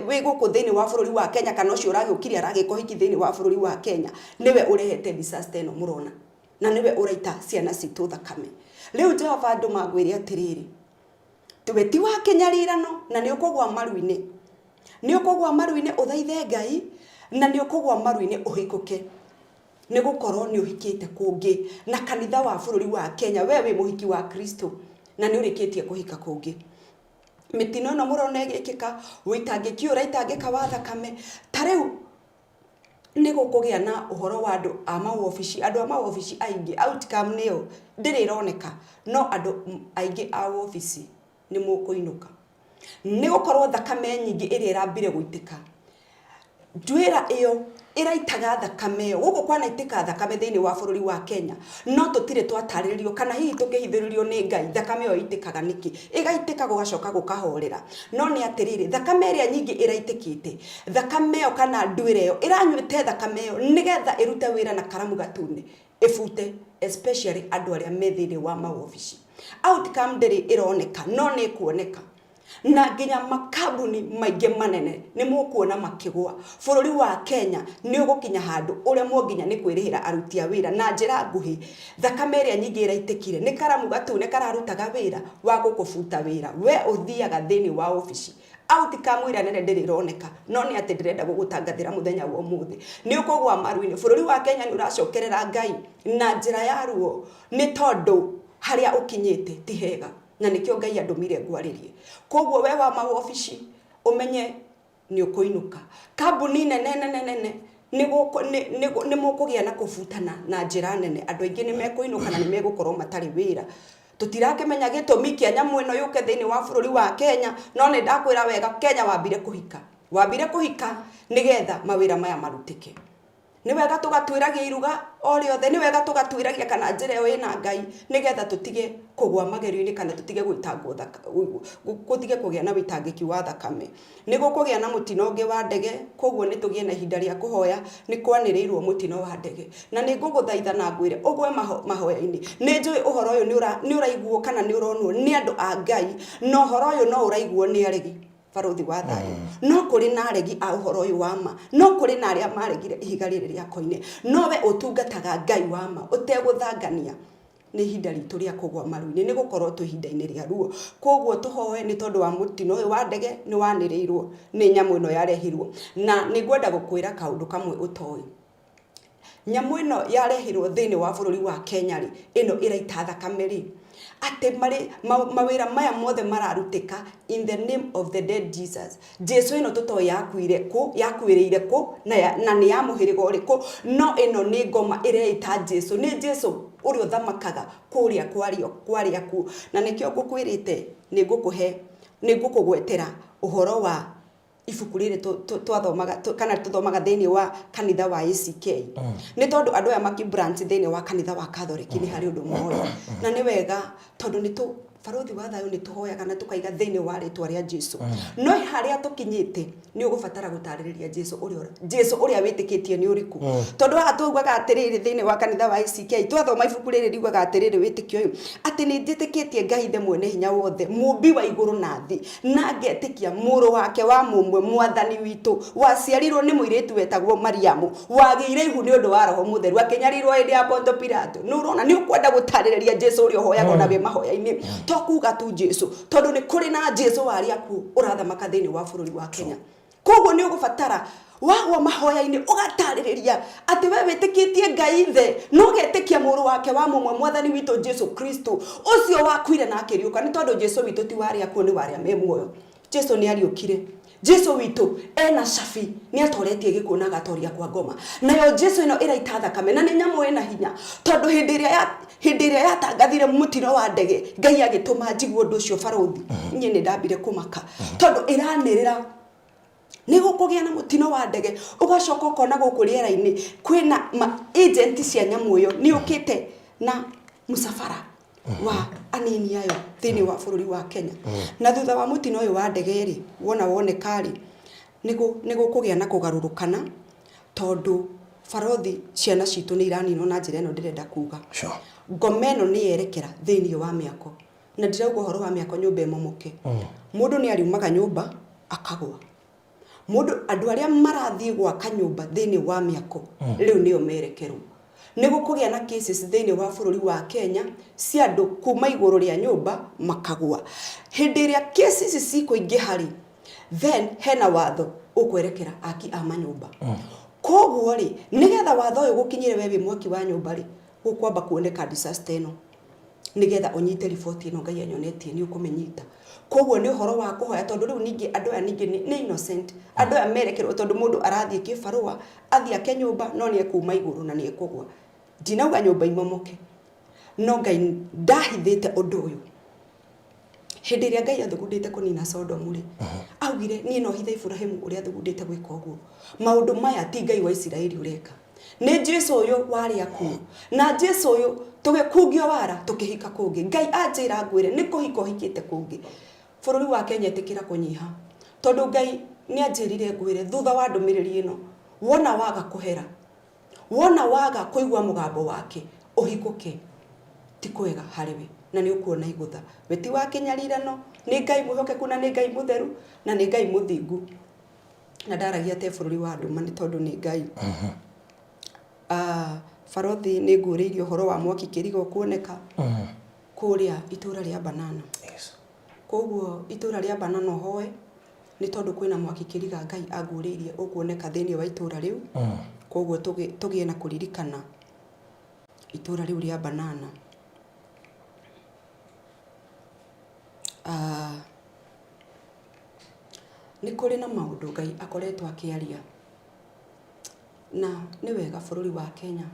wĩ gũkũ thĩinĩ wa bũrũri wa Kenya kana ũcio ũragĩũkire aragĩka ũhiki thĩinĩ wa bũrũri wa Kenya nĩwe ũrehete disaster ĩno mũrona na nĩwe ũraita ciana citũ thakame. Rĩu Jehova ndũma ngwĩre atĩrĩrĩ, we ti wa kĩnyarirano na nĩ ũkũgwa maru-inĩ. Nĩ ũkũgwa maru-inĩ ũthaithe Ngai na nĩ ũkũgwa maru-inĩ ũhikũke. Nĩ gũkorwo nĩ ũhikĩte kũngĩ na kanitha wa bũrũri wa Kenya, we wĩ mũhiki wa Kristo na nĩ ũrĩkĩtie kũhika kũngĩ. Mĩtino ĩno mũrona ĩgĩkĩka, wĩitangĩki ũyũ ũraitangĩka wa thakame, ta rĩu nĩ gũkũgĩa na ũhoro wa andũ a mawobici, andũ a mawobici aingĩ outcome nĩyo ndĩrĩ ĩroneka, no andũ aingĩ a wobici nĩ mũkũinũka. Nĩ gũkorwo thakame nyingĩ ĩrĩa ĩrambire gũitĩka, nduĩra ĩyo ĩraitaga thakame ĩyo. Gũkũ kwanaitĩka thakame thĩinĩ wa bũrũri wa Kenya, no tũtirĩ twatarĩrio kana hihi tũkĩhithũrĩrio nĩ Ngai thakame ĩyo ĩitĩkaga nĩkĩ. Ĩgaitĩka gũgacoka gũkahorera. No nĩ atĩrĩrĩ, thakame ĩrĩa nyingĩ ĩraitĩkĩte, thakame ĩyo kana nduĩra ĩyo ĩranyuĩte thakame ĩyo nĩgetha ĩrute wĩra na karamu gatune, ĩbute especially andũ arĩa me thĩinĩ wa mawobici. Outcome ndĩrĩ ĩroneka no nĩ ĩkuoneka. Na nginya makambuni maingĩ manene nĩ mũkuona makĩgũa. Bũrũri wa Kenya nĩ ũgũkinya handũ ũremwo nginya nĩ kwĩrĩhĩra aruti a wĩra na njĩra nguhĩ. Thakame ĩrĩa nyingĩ ĩraitĩkire nĩ karamu gatune kararutaga wĩra wa gũkũbuta wĩra. We ũthiaga thĩinĩ wa obici Outcome ĩrĩa nene ndĩrĩ ĩroneka, no nĩ atĩ ndĩrenda gũgũtangathĩra mũthenya wa ũmũthĩ. Nĩ ũkũgwa maru-inĩ. Bũrũri wa Kenya nĩ ũracokerera Ngai na njĩra ya ruo nĩ tondũ harĩa ũkinyĩte ti hega, na nĩkĩo Ngai andũmire ngwarĩrie. Kwoguo we wa mawobici ũmenye nĩ ũkũinũka. Kambuni nene nene nene nĩ mũkũgĩa na kũbutana na njĩra nene. Andũ aingĩ nĩ mekũinũka na nĩ megũkorwo matarĩ wĩra. Tũtirakĩmenya gĩtũmi kĩa nyamũ ĩno yũke thĩinĩ wa bũrũri wa Kenya, no nĩ ndakwĩra wega Kenya wambire kũhika. Wambire kũhika nĩgetha mawĩra maya marutĩke. Nĩ wega tũgatuĩragia iruga o rĩothe, nĩ wega tũgatuĩragia kana njĩra ĩyo ĩna Ngai, nĩgetha tũtige kũgwa magerio-inĩ kana tũtige gũitangwo tũtige kũgĩa na wĩitangĩki wa thakame. Nĩ gũkũgĩa na mũtino ũngĩ wa ndege, kwoguo nĩ tũgĩe na ihinda rĩa kũhoya, nĩ kwanĩrĩirwo mũtino wa ndege. Na nĩ ngũgũthaitha na ngwĩre ũgwe mahoya-inĩ. Nĩ njũĩ ũhoro ũyũ nĩ ũraiguo kana nĩ ũronwo nĩ andũ a Ngai, na ũhoro ũyũ no ũraiguo nĩ aregi, Barũthi wa thayũ. No kũrĩ na aregi a ũhoro ũyũ wa ma, no kũrĩ na arĩa maregire ihiga rĩrĩ rĩa koine. No we ũtungataga Ngai wa ma ũtegũthangania. Nĩ ihinda ritũ rĩa kũgwa maru-inĩ nĩ gũkorwo twĩ ihinda-inĩ rĩa ruo. Kwoguo tũhoe nĩ tondũ wa mũtino ũyũ wa ndege nĩ wanĩrĩirwo nĩ nyamũ ĩno yarehirwo. Na nĩ ngwenda gũkwĩra kaũndũ kamwe ũtoĩ. Nyamũ ĩno yarehirwo thĩinĩ wa bũrũri wa Kenya rĩ, ĩno ĩraita thakame rĩ, Atĩ marĩ mawĩra maya mothe mararutĩka in the name of the dead Jesus. Jesu ĩno tũtoĩ yakuire kũ, yakuĩrĩire kũ, na, ya, na nĩ ya mũhĩrĩga ũrĩkũ, no ĩno nĩ ngoma ĩreĩta Jesu. Nĩ Jesu ũrĩa ũthamakaga kũrĩa kwario kwarĩa kuo. Na nĩkĩo ngũkwĩrĩte nĩ ngũkũhe, nĩ ngũkũgwetera ũhoro wa ibuku rĩrĩ twathomaga kana tũthomaga thĩinĩ wa kanitha wa ACK. Nĩ tondũ andũ aya makĩ branch thĩinĩ wa kanitha wa Catholic nĩ harĩ ũndũ moĩ. Na nĩ wega tondũ nĩ tũ Barũthi wa thayũ nĩ tũhoyaga na tũkaiga thĩinĩ wa rĩtwa rĩa Jesu. No harĩa tũkinyĩte nĩ ũgũbatara gũtarĩrĩria Jesu ũrĩa Jesu ũrĩa wĩtĩkĩtie nĩ ũrĩkũ. Tondũ haha tũugaga atĩrĩrĩ thĩinĩ wa kanitha wa ACK twathoma ibuku rĩrĩ riugaga atĩrĩrĩ wĩtĩkio ũyũ atĩ nĩ njĩtĩkĩtie Ngai Ithe mwene hinya wothe mũmbi wa igũrũ na thĩ na ngetĩkia mũrũ wake wa mũmwe mwathani witũ waciarirwo nĩ mũirĩtu wetagwo Mariamu wagĩire ihu nĩ ũndũ wa roho mũtheru akĩnyarirwo hĩndĩ ya Ponto Pilato. Nĩ ũrona nĩ ũkwenda gũtarĩrĩria Jesu ũrĩa ũhoyaga ona wĩ mahoya-inĩ to kuga tu Jesu tondũ nĩ kũrĩ na Jesu wa arĩa akuũ ũrathamaka thĩinĩ wa bũrũri wa Kenya. Koguo nĩ ũgũbatara wagwa mahoya-inĩ ũgatarĩrĩria atĩ we wĩtĩkĩtie Ngai Ithe na ũgetĩkia mũrũ wake wa mũmwe mwathani witũ Jesu Kristo ũcio wakuire na akĩriũka nĩ tondũ Jesu witũ ti wa arĩa akuũ nĩ wa arĩa me muoyo. Jesu nĩ ariũkire. Jesu witũ ena cabi nĩ atoretie gĩkuũ na agatoria kwa ngoma. Nayo Jesu ĩno ĩraita thakame na nĩ nyamũ ĩna hinya tondũ hĩndĩ ĩrĩa ya hĩndĩ ĩrĩa yatangathire mũtino wa ndege Ngai agĩtũma njigue ũndũ ũcio barũthi niĩ nĩ ndambire kũmaka tondũ ĩranĩrĩra nĩ gũkũgĩa na mũtino wa ndege ũgacoka ũkona gũkũ rĩera-inĩ kwĩna ma agent cia nyamũ ĩyo nĩ ũkĩte na mũcabara wa anini ayo thĩinĩ wa bũrũri wa Kenya. Na thutha wa mũtino ũyũ wa ndege rĩ, wona woneka rĩ, nĩ gũkũgĩa na kũgarũrũkana tondũ barothi ciana citũ nĩ iraninwo na njĩra ĩno ndĩrenda kuga. Sure. Ngoma ĩno nĩ yerekera thĩinĩ wa mĩako. Na ndirauga ũhoro wa mĩako nyũmba ĩmomoke. Mũndũ nĩ ariumaga nyũmba akagwa. Mũndũ, andũ arĩa marathiĩ gwaka nyũmba thĩinĩ wa mĩako rĩu nĩo merekerwo. Nĩ gũkũgĩa na cases thĩinĩ wa bũrũri wa Kenya cia andũ kuma igũrũ rĩa nyũmba makagwa. Hĩndĩ ĩrĩa cases ici cikũingĩha rĩ, then hena watho ũkwerekera aki a manyũmba. Koguo rĩ, nĩgetha watho ũyũ ũgũkinyĩre we wĩ mwaki wa nyũmba rĩ, gũkwamba kuoneka disaster ĩno. Nĩgetha ũnyite riboti ĩno Ngai anyonetie nĩ ũkũmĩnyita. Koguo nĩ ũhoro wa kũhoya tondũ rĩu ningĩ andũ aya ningĩ nĩ innocent. Andũ aya merekerwo tondũ mũndũ arathiĩ kĩbarũa, athiĩ ake nyũmba no nĩ ekuma igũrũ na nĩ ekũgwa. Ndinauga nyũmba imomoke, no Ngai ndahithĩte ũndũ ũyũ. Hĩndĩ ĩrĩa Ngai athugundĩte kũnina Sodomu rĩ, augire niĩ no hithe Iburahimu ũrĩa thugundĩte gwĩka ũguo. Maũndũ maya ti Ngai wa Isiraeli ũreka. Nĩ Jesu ũyũ warĩ akuũ. Na Jesu ũyũ tũgĩkungio wara tũkĩhika kũngĩ. Ngai anjĩra ngwĩre nĩ kũhika ũhikĩte kũngĩ. Bũrũri wa Kenya ĩtĩkĩra kũnyiha. Tondũ Ngai nĩ anjĩrire ngwĩre thutha wa ndũmĩrĩri ĩno, wona waga kũhera, wona waga kũigua mũgambo wake, ũhingũke ti kwega harĩ we na nĩ ũkuona igũtha. We ti wa kĩnyarirano, nĩ Ngai mwĩhokeku na nĩ Ngai mũtheru na nĩ Ngai mũthingu. Na ndaragia te bũrũri wa nduma nĩ tondũ nĩ Ngai. Ah, barothi nĩ nguũrĩirie ũhoro wa mwaki kĩriga ũkuoneka kũrĩa itũra rĩa Banana. Yes. Koguo itũra rĩa Banana ũhoe nĩ tondũ kwĩna mwaki kĩriga Ngai anguũrĩirie ũkuoneka thĩinĩ wa itũra rĩu. Koguo tũgĩe na kũririkana itũra rĩu rĩa Banana. Ah, Nĩ kũrĩ na maũndũ Ngai akoretwo akĩaria, na nĩ wega bũrũri wa Kenya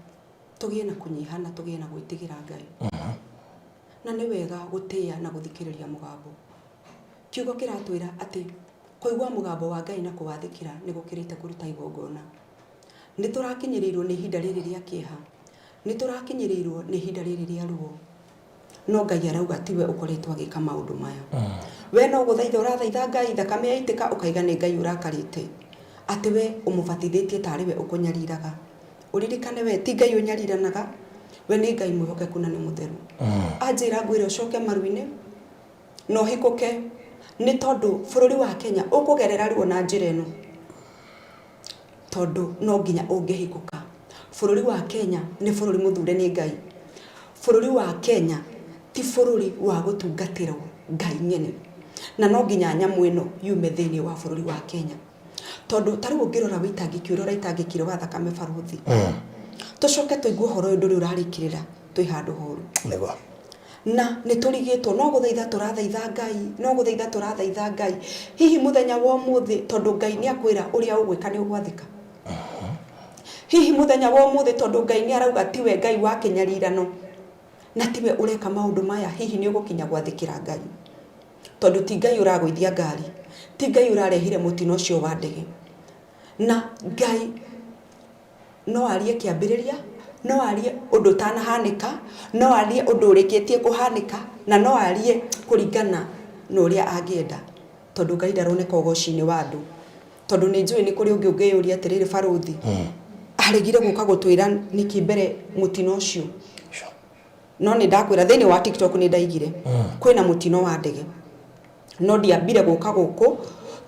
tũgĩe na kũnyiha na tũgĩe na gwĩtigĩra Ngai. Na nĩ wega gũtĩa na gũthikĩrĩria mũgambo. Kiugo kĩratwĩra atĩ kũigua mũgambo wa Ngai na kũwathĩkĩra nĩ gũkĩrĩte kũruta igongona. Nĩ tũrakinyĩrĩirwo nĩ ihinda rĩrĩ rĩa kĩeha, nĩ tũrakinyĩrĩirwo nĩ ihinda rĩrĩ rĩa ruo. No Ngai arauga tiwe ũkoretwo agĩka maũndũ maya. We no gũthaitha ũrathaitha Ngai, thakame yaitĩka ũkaiga nĩ Ngai ũrakarĩte. Atĩ we ũmũbatithĩtie tarĩ we ũkũnyariraga. Ũririkane we ti Ngai ũnyariranaga, we nĩ Ngai mwĩhokeku na nĩ mũtheru. Anjĩra ngwĩre ũcoke maru-inĩ na ũhikũke nĩ tondũ bũrũri wa Kenya ũkũgerera ruo na njĩra ĩno. Tondũ no nginya ũngĩhingũka. Bũrũri wa Kenya nĩ bũrũri mũthure nĩ Ngai. Bũrũri wa Kenya ti bũrũri wa gũtungatĩrwo Ngai nyene. Na no nginya nyamũ ĩno yume thĩinĩ wa bũrũri wa Kenya. Tondũ ta rĩu ũngĩrora wĩitangĩki ũrĩa ũraitangĩkire wa thakame barũthi. Tũcoke tũigue ũhoro ũyũ ndũrĩ ũrarĩkĩrĩra twĩ handũ horu. Nĩguo. Na nĩ tũrigĩtwo, no gũthaitha tũrathaitha Ngai, no gũthaitha tũrathaitha Ngai. Hihi mũthenya wa ũmũthĩ tondũ Ngai nĩ akwĩra ũrĩa ũgwĩka nĩ ũgwathĩka? Hihi mũthenya wa ũmũthĩ tondũ Ngai nĩ arauga tiwe Ngai wa kĩnyarirano na tiwe ũreka maũndũ maya, hihi nĩ ũgũkinya gwathĩkĩra Ngai? Tondũ ti Ngai ũragũithia ngari, ti Ngai ũrarehire mũtino ũcio wa ndege. Na Ngai no arie kĩambĩrĩria, no arie ũndũ ũtanahanĩka, no arie ũndũ ũrĩkĩtie kũhanĩka, na no arie kũringana na ũrĩa angĩenda. Tondũ Ngai ndaroneka ũgoci-inĩ wa andũ. Tondũ nĩ njũĩ nĩ kũrĩ ũngĩ ũngĩyũria atĩrĩrĩ, barũthi, aregire gũka gũtwĩra nĩkĩ mbere mũtino ũcio. No nĩ ndakwĩra thĩinĩ wa TikTok nĩ ndaigire kwĩna mũtino wa ndege. No ndiambire gũka gũkũ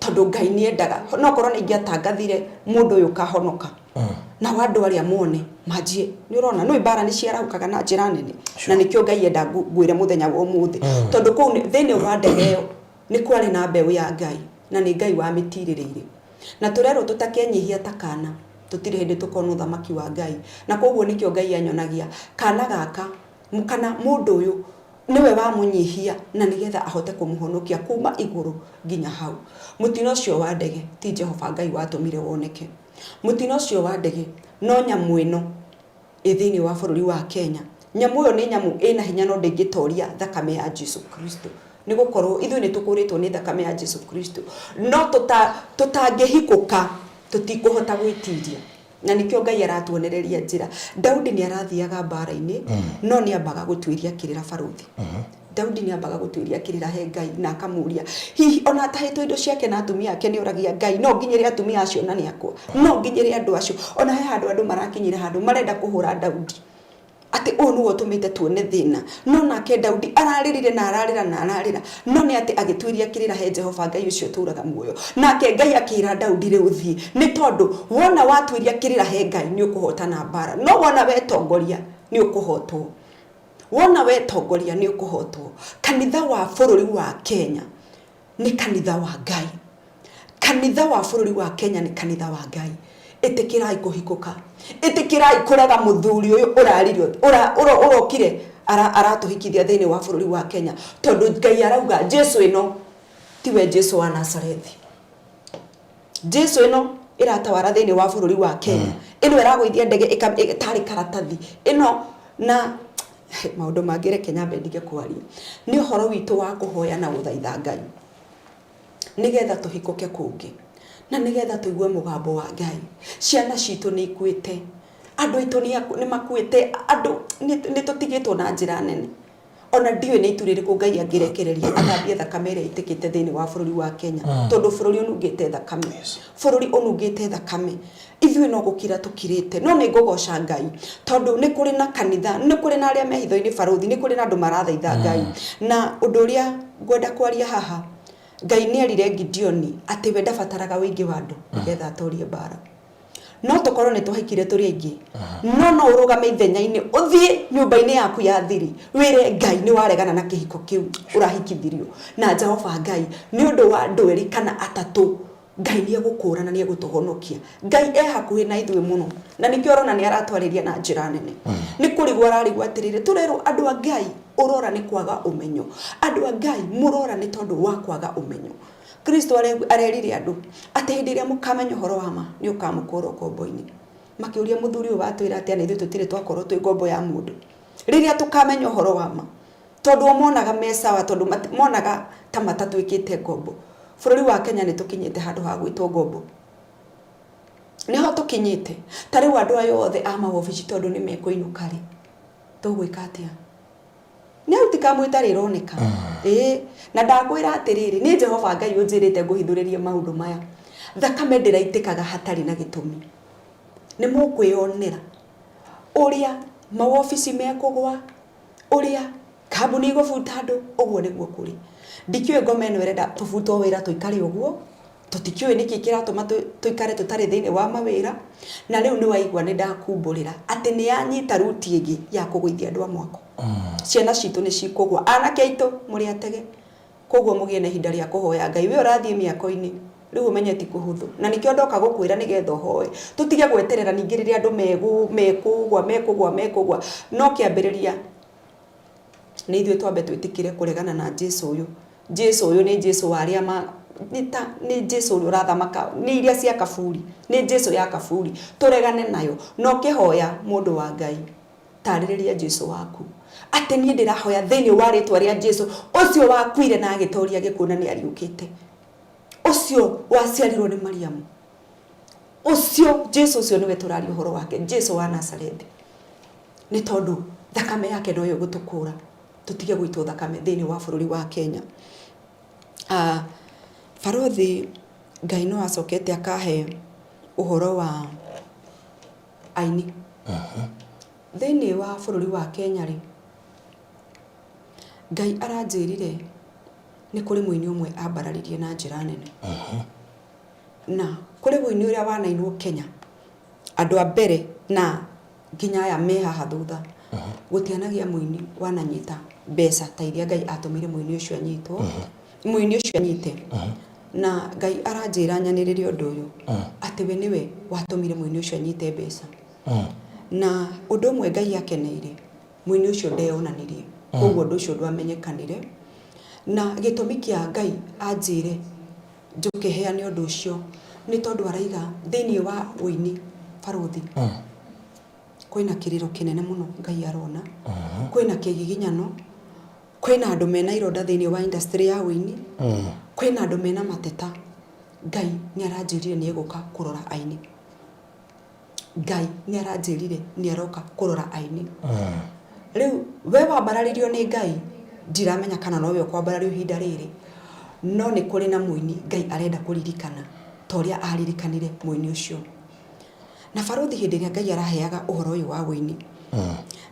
tondũ Ngai nĩ endaga. No korwo nĩ ingĩatangathire mũndũ ũyũ ũkahonoka. Nao andũ arĩa mone manjie nĩ ũrona nĩ mbara nĩ ciarahũkaga na njĩra nene. Na nĩkĩo Ngai enda ngwĩre mũthenya wa ũmũthĩ. Tondũ kũu thĩinĩ wa ndege ĩyo nĩ kwarĩ na mbeũ ya Ngai na nĩ Ngai wamĩtirĩrĩire. Na tũrerwo tũtakenyihia ta kana tũtirĩ hĩndĩ tũkona ũthamaki wa Ngai. Na koguo nĩkĩo Ngai anyonagia kana gaka kana mũndũ ũyũ nĩwe wamũnyihia na nĩgetha ahote kũmũhonokia kuma igũrũ nginya hau. Mũtino ũcio wa ndege ti Jehova Ngai watũmire woneke. Mũtino ũcio wa ndege no nyamũ ĩno ĩ thĩinĩ wa bũrũri wa Kenya. Nyamũ ĩyo nĩ nyamũ ĩna hinya no ndĩngĩtoria thakame ya Jesu Kristo. Nĩ gũkorwo ithuĩ nĩ tũkũrĩtwo nĩ thakame ya Jesu Kristo. No tũtangĩhikũka tũtikũhota gwĩtiria. Na nĩkĩo Ngai aratuonereria njĩra. Daudi nĩ arathiaga mbara-inĩ, no nĩ ambaga gũtuĩria kĩrĩra barũthi. Daudi nĩ ambaga gũtuĩria kĩrĩra he Ngai na akamũria, hihi ona atahĩtwo indo ciake na atumia ake nĩ oragia Ngai, no nginyĩre atumia acio na nĩ akwa? No nginyĩre andũ acio? Ona he handũ andũ marakinyire handũ marenda kũhũra Daudi. Atĩ ũyũ nĩwe ũtũmĩte tuone thĩna. No nake Daudi ararĩrire na ararĩra na ararĩra, no nĩ atĩ agĩtuĩria kĩrĩra he Jehova Ngai ũcio ũtũũraga muoyo. Nake Ngai akĩĩra Daudi, Rĩu thiĩ, nĩ tondũ wona watuĩria kĩrĩra he Ngai nĩ ũkũhootana mbaara, no wona wetongoria nĩ ũkũhootwo. Wona wetongoria nĩ ũkũhootwo. Kanitha wa bũrũri wa Kenya nĩ kanitha wa Ngai. Kanitha wa bũrũri wa Kenya nĩ kanitha wa Ngai. Ĩtĩkĩrai kũhikũka. Ĩtĩkĩrai kũrega mũthuri ũyũ ũraririo, ũrokire aratũhikithia thĩinĩ wa bũrũri wa Kenya. Tondũ Ngai arauga Jesu ĩno tiwe Jesu wa Nazarethi. Jesu ĩno ĩratawara thĩinĩ wa bũrũri wa Kenya. Ĩno ĩragũithia ndege ĩtarĩ karatathi. Ĩno na maũndũ mangĩ reke nyambe ndige kwaria. Nĩ ũhoro witũ wa kũhoya na gũthaitha Ngai. Nĩgetha tũhikũke kũngĩ. Na nĩgetha tũigue mũgambo wa Ngai. Ciana citũ nĩ ikuĩte. Andũ aitũ nĩ makuĩte. Andũ nĩ tũtigĩtwo na njĩra nene. Ona ndiũĩ nĩ itu rĩrĩkũ Ngai angĩrekereria athambie thakame ĩrĩa ĩitĩkĩte thĩinĩ wa bũrũri wa Kenya. Tondũ bũrũri ũnungĩte thakame. Bũrũri ũnungĩte thakame. Ithuĩ no gũkira tũkirĩte. No nĩ ngũgoca Ngai tondũ nĩ kũrĩ na kanitha, nĩ kũrĩ na arĩa me hitho-inĩ barũthi, nĩ kũrĩ na andũ marathaitha Ngai. Na ũndũ ũrĩa ngwenda kwaria haha, Ngai nĩ erire Gideoni atĩ we ndabataraga ũingĩ wa andũ nĩgetha atorie mbara. No tũkorwo nĩ twahikire tũrĩ aingĩ, no no ũrũgame ithenya-inĩ, ũthiĩ nyũmba-inĩ yaku ya thiri, wĩre Ngai nĩ waregana na kĩhiko kĩu ũrahikithirio. Na Jehova Ngai, nĩ ũndũ wa andũ erĩ kana atatũ, Ngai nĩ egũkũũra na nĩ egũtũhonokia. Ngai e hakuhĩ na ithuĩ mũno. Na nĩkĩo ũrona nĩ aratwarĩria na njĩra nene. Nĩ kũrigwo ararigwo atĩrĩrĩ, tũrerwo andũ a Ngai ũrora nĩ kwaga ũmenyo. Andũ a Ngai mũrora nĩ tondũ wa kwaga ũmenyo. Kristo arerire andũ atĩ hĩndĩ ĩrĩa mũkamenya ũhoro wa ma nĩ ũkamũkũra ũkombo-inĩ. Makĩũria mũthuri ũyũ watwĩra atĩa na ithuĩ tũtirĩ twakorwo twĩ ngombo ya mũndũ. Rĩrĩa tũkamenya ũhoro wa ma, tondũ o monaga me sawa, tondũ monaga ta matatuĩkĩte ngombo. Bũrũri wa Kenya nĩ tũkinyĩte handũ ha gwĩtwo ngombo. Nĩho tũkinyĩte. Ta rĩu andũ aya othe a mawobici tondũ nĩ mekũinũka rĩ, tũgwĩka atĩa? Nĩ hau ti kamwe ĩtarĩ ĩroneka. Ĩĩ, na ndakwĩra atĩrĩrĩ, nĩ Jehova Ngai ũnjĩrĩte ngũhithũrĩrie maũndũ maya. Thakame ndĩraitĩkaga hatarĩ na gĩtũmi. Nĩ mũkwĩyonera ũrĩa mawobici mekũgwa, ũrĩa kambuni igũbuta andũ, ũguo nĩguo kũrĩ. Ndikĩũĩ ngoma ĩno ĩrenda tũbutwo wĩra tũikare ũguo, tũtikĩũĩ nĩkĩ kĩratũma tũikare tũtarĩ thĩinĩ wa mawĩra, na rĩu nĩ waigua nĩ ndakumbũrĩra atĩ nĩ yanyita ruti ĩngĩ ya kũgũithia andũ a mwako. Ciana citũ nĩ cikũgwa, anake aitũ mũrĩ atege, koguo mũgĩe na ihinda rĩa kũhoya Ngai. We ũrathiĩ mĩako-inĩ, rĩu ũmenye ti kũhũthũ, na nĩkĩo ndoka gũkwĩra nĩgetha ũhoe. Tũtige gweterera ningĩ rĩrĩa andũ mekũgwa mekũgwa mekũgwa, no kĩambĩrĩria Nĩ ithuĩ twambe twĩtĩkĩre kũregana na Jesu ũyũ. Jesu ũyũ nĩ Jesu wa arĩa ma, nĩ ta, nĩ Jesu ũrĩa ũrathamaka, nĩ iria cia kaburi, nĩ Jesu ya kaburi. Tũregane nayo. Na ũkĩhoya mũndũ wa Ngai, tarĩrĩria Jesu waku. Atĩ niĩ ndĩrahoya thĩinĩ wa rĩtwa rĩa Jesu, ũcio wakuire na agĩtoria gĩkuũ na nĩ ariũkĩte. Ũcio waciarirwo nĩ Mariamu. Ũcio, Jesu ũcio nĩwe tũraria ũhoro wake, Jesu wa Nazarethi. Nĩ tondũ thakame yake noyo ĩgũtũkũra tũtige gũitwo thakame thĩinĩ wa bũrũri wa Kenya. Ah, Barothi Ngai no acokete akahe ũhoro wa aini. Thĩinĩ wa bũrũri wa Kenya rĩ, Ngai aranjĩrire nĩ kũrĩ mũini ũmwe ambararirie na njĩra nene. Na kũrĩ ũini ũrĩa wanainwo Kenya, andũ a mbere na nginya aya me haha thutha, gũtianagĩa mũini wananyita mbeca ta iria Ngai atũmire mũini ũcio anyitwo, mũini ũcio anyite. Na Ngai aranjĩra nyanĩrĩre ũndũ ũyũ, atĩ we nĩwe watũmire mũini ũcio anyite mbeca. Na ũndũ ũmwe Ngai akeneire, mũini ũcio ndeyonanirie, koguo ũndũ ũcio ndwamenyekanire. Na gĩtũmi kĩa Ngai anjĩre njũke heane ũndũ ũcio nĩ tondũ araiga thĩinĩ wa ũini barũthi kwĩna kĩrĩro kĩnene mũno Ngai arona, kwĩna kĩgiginyano, kwĩna andũ mena ironda thĩinĩ wa industry ya ũini, kwĩna andũ mena mateta. Ngai nĩ aranjĩrire nĩ egũka kũrora aini. Ngai nĩ aranjĩrire nĩ aroka kũrora aini. Rĩu we wambararirio nĩ Ngai, ndiramenya kana nowe ũkwambarario ihinda rĩrĩ, no nĩ kũrĩ na mũini Ngai arenda kũririkana ta ũrĩa aririkanire mũini ũcio. Na barũthi hĩndĩ ĩrĩa Ngai araheaga ũhoro ũyũ wa ũini,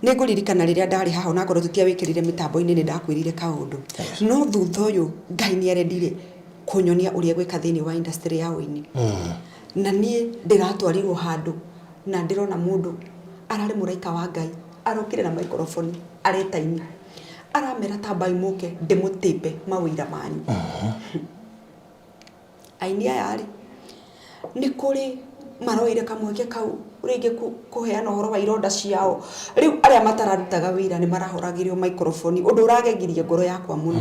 nĩ ngũririkana rĩrĩa ndarĩ haha onakorwo tũtiawĩkĩrire mĩtambo-inĩ nĩ ndakwĩrire kaũndũ, no thutha ũyũ Ngai nĩ arendire kũnyonia ũrĩa egwĩka thĩinĩ wa industry ya ũini. Na niĩ ndĩratwarirwo handũ na ndĩrona mũndũ ararĩ mũraika wa Ngai arokire na microphone areta aini aramera tambai mũke ndĩmũtĩpe mawĩira manyu. Aini aya rĩ, nĩ kũrĩ maroire kamweke kau rĩngĩ kũheana ũhoro wa ironda ciao. Rĩu arĩa matararutaga wĩira nĩ marahũragĩrwo microphone ũndũ ũragegirie ngoro yakwa mũno.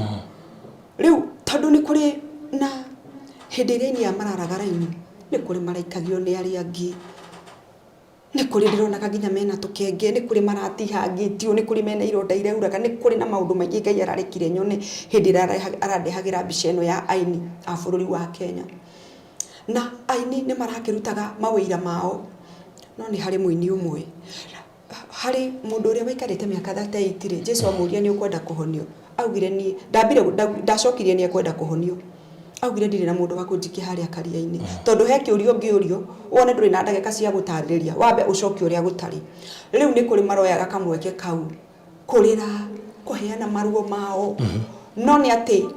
Rĩu tondũ nĩ kũrĩ na hĩndĩ ĩrĩa aini aya mararaga raini, nĩ kũrĩ maraikagio nĩ arĩa angĩ, nĩ kũrĩ ndĩronaga nginya mena tũkenge, nĩ kũrĩ maratihangĩtio, nĩ kũrĩ mena ironda irauraga, nĩ kũrĩ na maũndũ maingĩ Ngai ararekire nyone hĩndĩ ĩrĩa arandehagĩra mbica ĩno ya aini a bũrũri wa Kenya. Na aini nĩ marakĩrutaga mawĩira mao, no nĩ harĩ mũini ũmwe Harĩ mũndũ ũrĩa waikarĩte mĩaka 38 rĩ, Jesu amũria nĩ ũkwenda kũhonio? Augire niĩ, ndambire ndacokirie nĩ ekwenda kũhonio. Augire ndirĩ na mũndũ wa kũnjikia harĩa karia-inĩ. Tondũ he kĩũria ũngĩũrio, wone ndũrĩ na ndagĩka cia gũtarĩrĩria, wambe ũcokie ũrĩa gũtarĩ. Rĩu nĩ kũrĩ maroyaga kamweke kau kũrĩra, kũheana maruo mao, no nĩ atĩ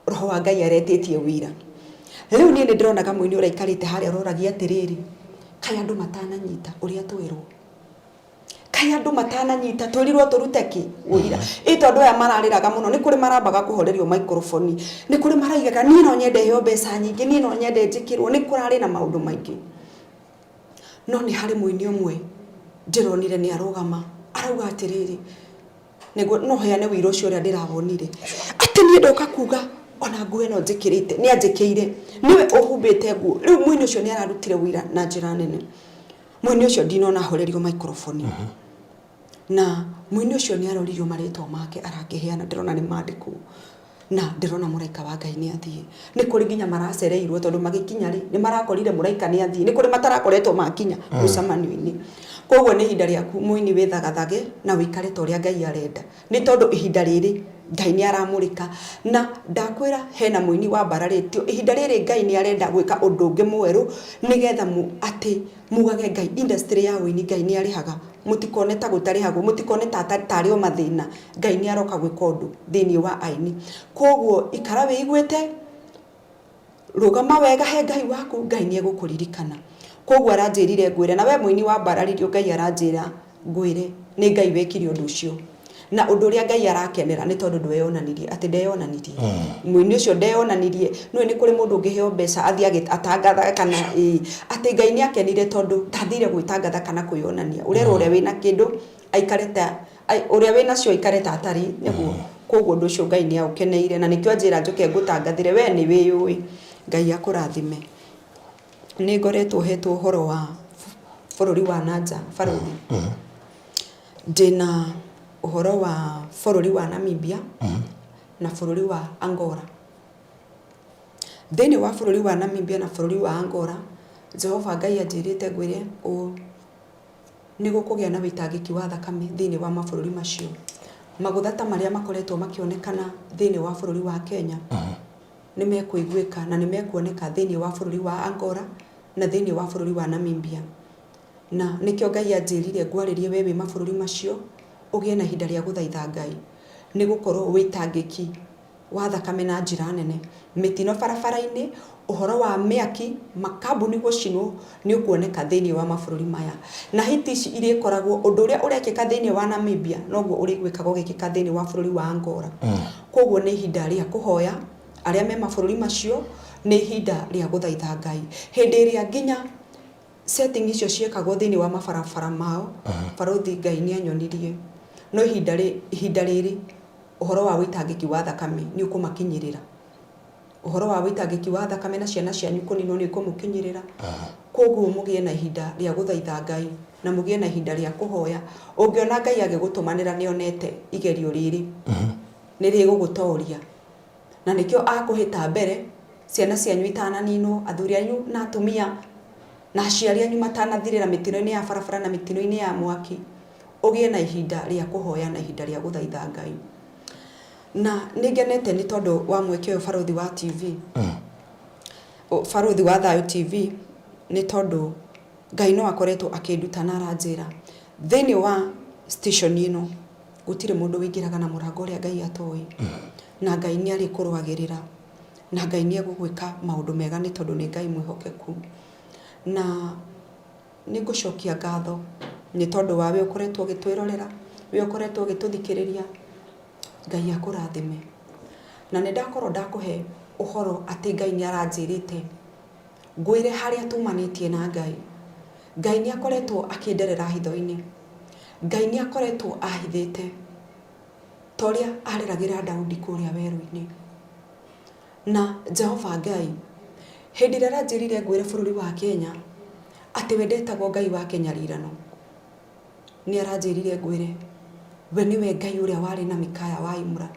Roho wa Ngai aretĩtie ũira. Rĩu niĩ nĩ ndĩronaga mũini ũraikarĩte harĩa ũroragia atĩrĩrĩ, kaĩ andũ matananyita ũrĩa twerwo? Kaĩ andũ matananyita twĩrirwo tũrute kĩ? Ũira. Ĩ tondũ aya mararĩraga mũno, nĩ kũrĩ marambaga kũhorerio microphone, nĩ kũrĩ maraigaga niĩ no nyende heo mbeca nyingĩ, niĩ no nyende njĩkĩrwo, nĩ kũrarĩ na maũndũ maingĩ. No nĩ harĩ mũini ũmwe ndĩronire nĩ arũgama, arauga atĩrĩrĩ, Nĩguo no heane ũira ũcio ũrĩa ndĩrawonire. Atĩ niĩ ndoka kuga ona nguo ĩno njĩkĩrĩte nĩ anjĩkĩire, nĩwe ũhumbĩte nguo. Rĩu mũini ũcio nĩ ararutire ũira na njĩra nene. Mũini ũcio ndinona ahorerio microphone. Na mũini ũcio nĩ aroririo marĩtwa make arakĩheana ndĩrona nĩ mandĩkwo. Na ndĩrona mũraika wa Ngai nĩ athiĩ. Nĩ kũrĩ nginya maracereirwo tondũ magĩkinya rĩ, nĩ marakorire mũraika nĩ athiĩ. Nĩ kũrĩ matarakoretwo makinya mũcemanio-inĩ. Koguo nĩ ihinda rĩaku mũini wĩthagathage na wĩikare ta ũrĩa Ngai arenda. Nĩ tondũ ihinda rĩrĩ Ngai nĩ aramũrĩka. Na ndakwĩra hena mũini wambararĩtio, ihinda rĩrĩ Ngai nĩ arenda gwĩka ũndũ ũngĩ mwerũ nĩgetha atĩ Mugage Ngai industry ya ũini Ngai nĩ arĩhaga mũtikone ta gũtarĩhagwo mũtikone ta tarĩ o mathĩna Ngai nĩ aroka gwĩka ũndũ thĩinĩ wa aini koguo ikara wĩiguĩte rũgama wega he Ngai waku Ngai nĩ egũkũririkana koguo aranjĩrire ngwĩre na we mũini wambararirio Ngai aranjĩra Ngwĩre, nĩ Ngai wekire ũndũ ũcio. Na ũndũ ũrĩa Ngai arakenera nĩ tondũ ndweyonanirie, atĩ ndeyonanirie. Mũini ũcio ndeyonanirie. Nĩũĩ nĩ kũrĩ mũndũ ũngĩheo mbeca athiĩ atangathaga kana ĩĩ. Atĩ Ngai nĩ akenire tondũ ndathire gwĩtangatha kana kwĩyonania. Ũrerwo ũrĩa wĩna kĩndũ aikare ta Ũrĩa wĩnacio aikare ta atarĩ nĩguo. Koguo ũndũ ũcio Ngai nĩ aũkeneire na nĩkĩo anjĩra njũke ngũtangathĩre we nĩ wĩyũĩ. Ngai akũrathime. Nĩ ngoretwo hetwo ũhoro wa bũrũri wa na nja barũthi. Ndĩna ũhoro wa bũrũri wa Namibia na bũrũri wa Angola. Thĩinĩ wa bũrũri wa Namibia na bũrũri wa Angola, Jehova Ngai anjĩrĩte ngwĩre ũũ, nĩ gũkũgĩa na wĩitangĩki wa thakame thĩinĩ wa mabũrũri macio. Magũtha ta marĩa makoretwo makĩonekana thĩinĩ wa bũrũri wa Kenya, nĩ mekũiguĩka na nĩ mekuoneka thĩinĩ wa bũrũri wa Angola na thĩinĩ wa bũrũri wa Namibia. Na nĩkĩo Ngai anjĩrire ngwarĩrie we wĩ mabũrũri macio, ũgĩe na ihinda rĩa gũthaitha Ngai, nĩ gũkorwo wĩitangĩki wa thakame na njĩra nene, mĩtino barabara-inĩ, ũhoro wa mĩaki, makambuni gũcinwo nĩ ũkuoneka thĩinĩ wa mabũrũri maya. Na hiti ici irĩkoragwo, ũndũ ũrĩa ũrekĩka thĩinĩ wa Namibia noguo ũrĩiguĩkaga ũgĩkĩka thĩinĩ wa bũrũri wa Angola. Kwoguo nĩ ihinda rĩa kũhoya arĩa me mabũrũri macio, nĩ ihinda rĩa gũthaitha Ngai. Hĩndĩ ĩrĩa nginya setting icio ciekagwo thĩinĩ wa mabarabara mao, barũthi Ngai nĩ anyonirie, no ihinda ihinda rĩrĩ ũhoro wa wĩitangĩki wa thakame nĩ ũkũmakinyĩrĩra. Ũhoro wa wĩitangĩki wa thakame na ciana cianyu kũninwo nĩ ũkũmũkinyĩrĩra. Kwoguo mũgĩe na ihinda rĩa gũthaitha Ngai na mũgĩe na ihinda rĩa kũhoya. Ũngĩona Ngai agĩgũtũmanĩra nĩ onete igerio rĩrĩ nĩ rĩgũgũtoria. Na nĩkĩo akũhĩta mbere ciana cianyu itananinwo, athuri anyu na atumia na aciari anyu matanathirĩra mĩtino-inĩ ya barabara na mĩtino-inĩ ya mwaki. Ũgĩe na ihinda rĩa kũhoya na ihinda rĩa gũthaitha Ngai. Na nĩ ngenete nĩ tondũ wa mweke ũyũ Barũthi wa TV, Barũthi wa Thayũ TV, nĩ tondũ Ngai no akoretwo akĩnduta na aranjĩra thĩinĩ wa station ĩno gũtirĩ mũndũ ũingĩraga na mũrango ũrĩa Ngai atoĩ. Na Ngai nĩ arĩkũrũagĩrĩra, na Ngai nĩ egũgwĩka maũndũ mega nĩ tondũ nĩ Ngai mwĩhokeku. Na Nĩ ngũcokia ngatho nĩ tondũ wa we ũkoretwo ũgĩtwĩrorera, we ũkoretwo ũgĩtũthikĩrĩria, Ngai akũrathime. Na nĩ ndakorwo ndakũhe ũhoro atĩ Ngai nĩ aranjĩrĩte ngwĩre harĩa tumanĩtie na Ngai. Ngai nĩ akoretwo akĩnderera hitho-inĩ. Ngai nĩ akoretwo ahithĩte ta ũrĩa areragĩra Daudi kũrĩa werũ-inĩ. Na Jehova Ngai, hĩndĩ ĩrĩa aranjĩrire ngwĩre bũrũri wa Kenya atĩ we ndetagwo Ngai wa kĩnyarirano, nĩ aranjĩrire ngwĩre we nĩwe Ngai ũrĩa warĩ na Mikaya wa Imra,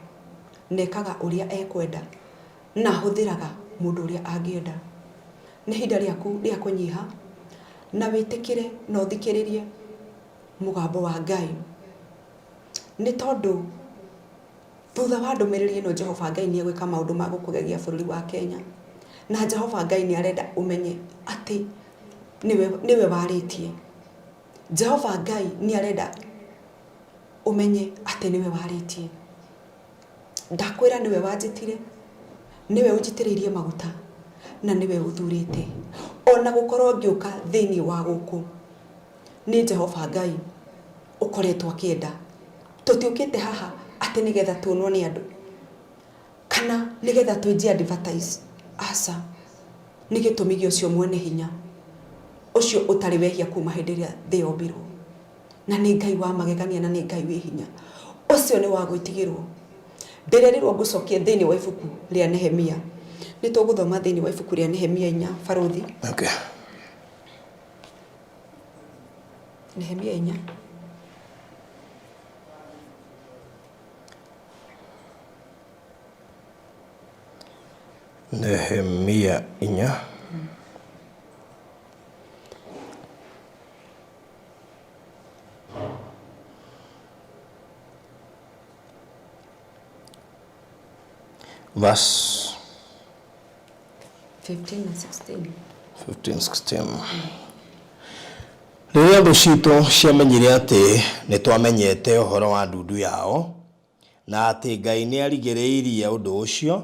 na ekaga ũrĩa ekwenda, na ahũthĩraga mũndũ ũrĩa angĩenda. Nĩ ihinda rĩaku rĩa kũnyiha, na wĩtĩkĩre na ũthikĩrĩrie mũgambo wa Ngai, nĩ tondũ Thutha wa ndũmĩrĩri ĩno Jehova Ngai nĩ egwĩka maũndũ ma gũkũgegia bũrũri wa Kenya. Na Jehova Ngai nĩ arenda ũmenye atĩ nĩwe, nĩwe warĩtie. Jehova Ngai nĩ arenda ũmenye atĩ nĩwe warĩtie. Ndakwĩra nĩwe wanjĩtire, nĩwe ũnjitĩrĩirie maguta, na nĩwe ũthurĩte. Ona gũkorwo ngĩũka thĩinĩ wa gũkũ, nĩ Jehova Ngai ũkoretwo akĩenda. Tũtiũkĩte haha atĩ nĩgetha tuonwo nĩ andũ kana nĩgetha twĩnjie advertise. Aca, nĩ gĩtũmi gĩa ũcio mwene hinya, ũcio ũtarĩ wehia kuma hĩndĩ ĩrĩa thĩ yombirwo. Na nĩ Ngai wa magegania na nĩ Ngai wĩ hinya. Ũcio nĩ wa gwĩtigĩrwo. Ndĩrerirwo ngũcokie thĩinĩ wa ibuku rĩa Nehemia. Nĩ tũgũthoma thĩinĩ wa ibuku rĩa Nehemia inya, barũthi. Okay. Nehemia inya. Nehemia inya. Verse 15 na 16. 15, 16. Rĩrĩa thũ citũ ciamenyire atĩ nĩ twamenyete ũhoro wa ndundu yao, na atĩ Ngai nĩ arigĩrĩirie ũndũ ũcio,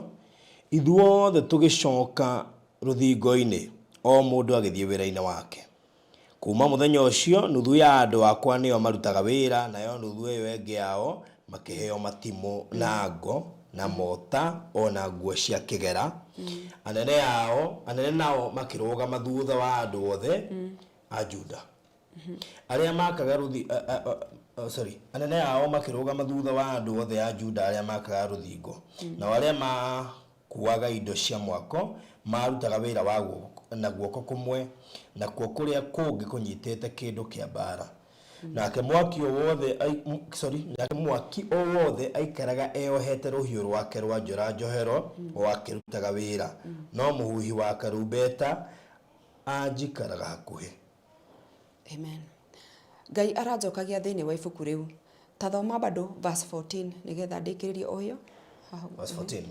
ithuothe tũgĩcoka rũthingo-inĩ, o mũndũ agĩthiĩ wĩra-inĩ wake. Kuuma mũthenya ũcio, nuthu ya andũ akwa nĩo marutaga wĩra, nayo nuthu ĩyo ĩngĩ yao makĩheo matimũ, na ngo, na mota, o na nguo cia kĩgera. Anene ao, anene nao makĩrũgama thutha wa andũ othe a Juda. Arĩa makaga rũthi a- a- a- a- sorry, anene ao makĩrũgama thutha wa andũ othe a Juda arĩa makaga rũthingo, nao arĩa makuaga indo cia mwako marutaga wĩra wa guoko, na guoko kũmwe, nakuo kũrĩa kũngĩ kũnyitĩte kĩndũ kĩa mbaara. Nake mwaki o wothe ai- m- sorry, nake mwaki o wothe aikaraga eyohete rũhiũ rwake rwa njora njohero o akĩrutaga wĩra, no mũhuhi wa karumbeta anjikaraga hakuhĩ. Amen. Ngai aranjokagia thĩinĩ wa ibuku rĩu. Ta thoma bado verse 14 nĩgetha ndĩkĩrĩrie o ĩyo. Haha. Verse 14.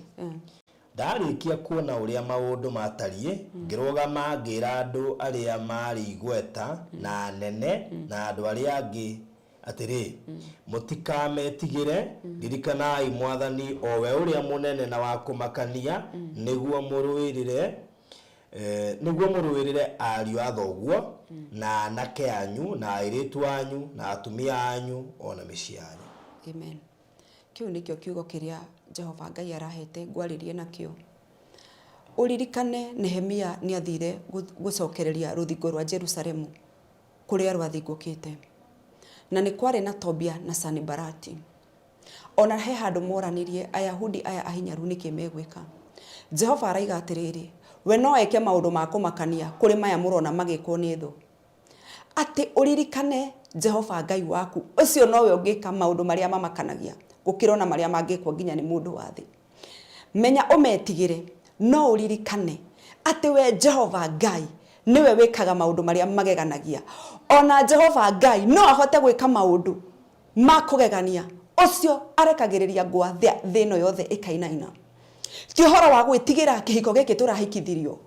Ndarĩkia kuona ũrĩa maũndũ maatariĩ, ngĩrũgama ngĩĩra andũ arĩa maarĩ igweta na anene na andũ arĩa angĩ atĩrĩ, Mũtikametigĩre, ririkanai Mwathani, o we ũrĩa mũnene na wa kũmakania, nĩguo mũrũĩrĩre nĩguo mũrũĩrĩre ariũ a thoguo, na anake anyu, na airĩtu anyu, na atumia anyu, o na mĩciĩ yanyu. Amen. Kĩu nĩkĩo kiugo kĩrĩa Jehova Ngai arahete ngwarĩrie nakĩo. Ũririkane Nehemia nĩ athire gũcokereria rũthingo rwa Jerusalemu kũrĩa rwathingũkĩte. Na nĩ kwarĩ na Tobia na Sanibalati. Ona he handũ moranirie Ayahudi aya ahinyaru nĩkĩ megwĩka. Jehova araiga atĩrĩrĩ, we no eke maũndũ ma kũmakania kũrĩ maya mũrona magĩkwo nĩ thũ. Atĩ ũririkane Jehova Ngai waku, ũcio nowe ũngĩka maũndũ marĩa mamakanagia gũkĩra ona marĩa mangĩkwo nginya nĩ mũndũ wa thĩ. Menya ũmetigĩre, no ũririkane atĩ we Jehova Ngai nĩwe wĩkaga maũndũ marĩa mageganagia. Ona Jehova Ngai no ahote gwĩka maũndũ ma kũgegania, ũcio arekagĩrĩria ngwa thĩ ĩno yothe ĩkainaina. Ti ũhoro wa gwĩtigĩra kĩhiko gĩkĩ tũrahikithirio,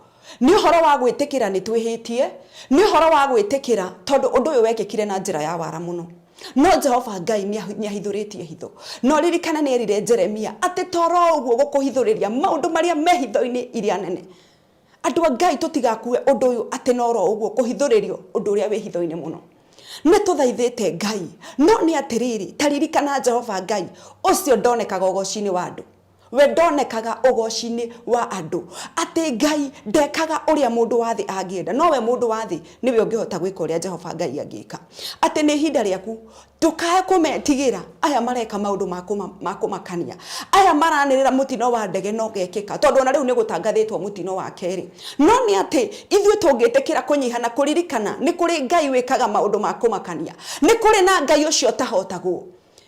nĩ ũhoro wa gwĩtĩkĩra nĩ twĩhĩtie, nĩ ũhoro wa gwĩtĩkĩra tondũ ũndũ ũyũ wekĩkire na njĩra ya wara mũno. No Jehova Ngai nĩ ahithũrĩtie hitho. Na ũririkane nĩ erire Jeremia atĩ toro ũguo gũkũhithũrĩria maũndũ marĩa me hitho-inĩ iria nene. Andũ a Ngai tũtigakue ũndũ ũyũ atĩ no ro ũguo kũhithũrĩrio ũndũ ũrĩa wĩ hitho-inĩ mũno. Nĩ tũthaithĩte Ngai, no nĩ atĩrĩrĩ, ta ririkana Jehova Ngai, ũcio ndonekaga ũgoci-inĩ wa andũ. We ndonekaga ũgoci-inĩ wa andũ. Atĩ Ngai ndekaga ũrĩa mũndũ wa thĩ angĩenda, no we mũndũ wa thĩ nĩwe ũngĩhota gwĩka ũrĩa Jehova Ngai angĩka. Atĩ nĩ ihinda rĩaku Ndũkae kũmetigĩra, aya mareka maũndũ ma kũmakania, aya maranĩrĩra mũtino wa ndege na ũgekĩka, tondũ ona rĩu nĩ gũtangathĩtwo mũtino wa kerĩ. No nĩ atĩ ithuĩ tũngĩtĩkĩra kũnyiha na kũririkana nĩ kũrĩ Ngai wĩkaga maũndũ ma kũmakania, nĩ kũrĩ na Ngai ũcio ũtahotagwo,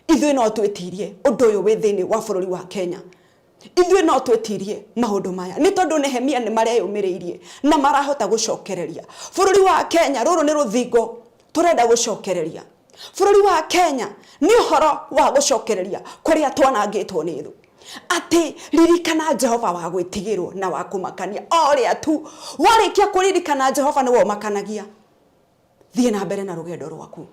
ithuĩ no twĩtirie ũndũ ũyũ wĩ thĩinĩ wa bũrũri wa Kenya. Ithuĩ no twĩtirie maũndũ maya nĩ tondũ Nehemia nĩ mareyũmĩrĩirie na marahota gũcokereria bũrũri wa Kenya. Rũrũ nĩ rũthingo tũrenda gũcokereria bũrũri wa Kenya, nĩ ũhoro wa gũcokereria kũrĩa twanangĩtwo nĩ thũ. Atĩ ririkana Jehova wa gwĩtigĩrwo na wa kũmakania, o ũrĩa tu warĩkia kũririkana Jehova nĩwe ũmakanagia. Thiĩ na mbere na rũgendo rwaku.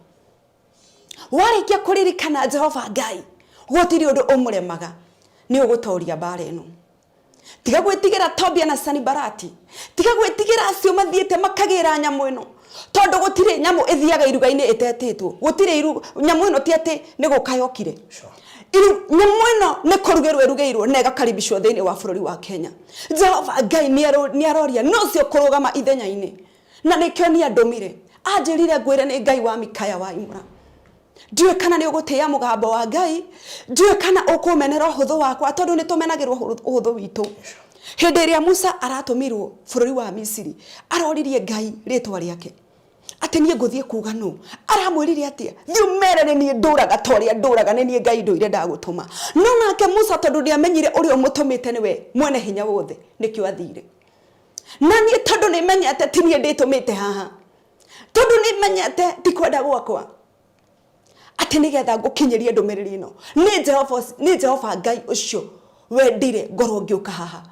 Warĩkia kũririkana Jehova Ngai, gũtirĩ ũndũ ũmũremaga, nĩ ũgũtoria mbara ĩno. Tiga gwĩtigĩra Tobia na Sanibalati, tiga gwĩtigĩra acio mathiĩte makagĩra nyamũ ĩno, tondũ gũtirĩ nyamũ ĩthiaga iruga-inĩ ĩtetĩtwo. Gũtirĩ iru, nyamũ ĩno ti atĩ nĩ gũka yokire. Iru, nyamũ ĩno nĩ kũrugĩrwo ĩrugĩirwo na ĩgakaribicwo thĩinĩ wa bũrũri wa Kenya. Jehova Ngai nĩ aroria no ũcio kũrũgama ithenya-inĩ. Na nĩkĩo niĩ andũmire, anjĩrire ngwĩre nĩ Ngai wa Mikaya wa Imũra. Ndiũĩ kana nĩ ũgũtĩĩa mũgambo wa Ngai, ndiũĩ kana ũkũmenera ũhũthũ wakwa, tondũ nĩ tũmenagĩrwo ũhũthũ witũ. Hĩndĩ ĩrĩa Musa aratũmirwo bũrũri wa Misiri, aroririe Ngai rĩtwa rĩake, atĩ niĩ ngũthiĩ kuga nũ? Aramwĩrire atĩa? Thiĩ ũmere nĩ niĩ ndũraga ta ũrĩa ndũraga, nĩ niĩ Ngai ndũire ndagũtũma. No nake Musa tondũ ndĩamenyire ũrĩa ũmũtũmĩte nĩwe mwene hinya wothe, nĩkĩo athire. Na niĩ tondũ nĩ menyete ti niĩ ndĩtũmĩte haha, tondũ nĩ menyete ti kwenda gwakwa atĩ nĩgetha ngũkinyĩrie ndũmĩrĩri ĩno, nĩ Jehova, nĩ Jehova Ngai ũcio wendire ngorwo ngĩũka haha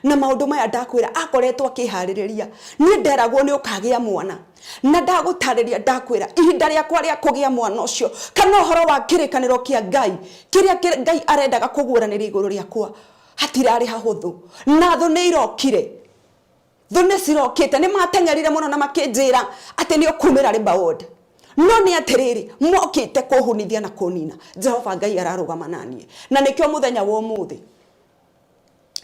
na maũndũ maya ndakwĩra, akoretwo akĩharĩrĩria. Niĩ nderagwo nĩ ũkagĩa mwana, na ndagũtarĩria ndakwĩra ihinda rĩakwa rĩa kũgĩa mwana ũcio, kana ũhoro wa kĩrĩkanĩro kĩa Ngai kĩrĩa Ngai arendaga kũguũranĩria igũrũ rĩakwa, hatirarĩ hahũthũ. Na thũ nĩ irokire, thũ nĩ cirokĩte, nĩ mateng'erire mũno na makĩnjĩra atĩ nĩ ũkumĩra Labour Ward. No nĩ atĩrĩrĩ, mokĩte kũhunithia na kũnina. Jehova Ngai ararũgama na niĩ. Na nĩkĩo mũthenya wa ũmũthĩ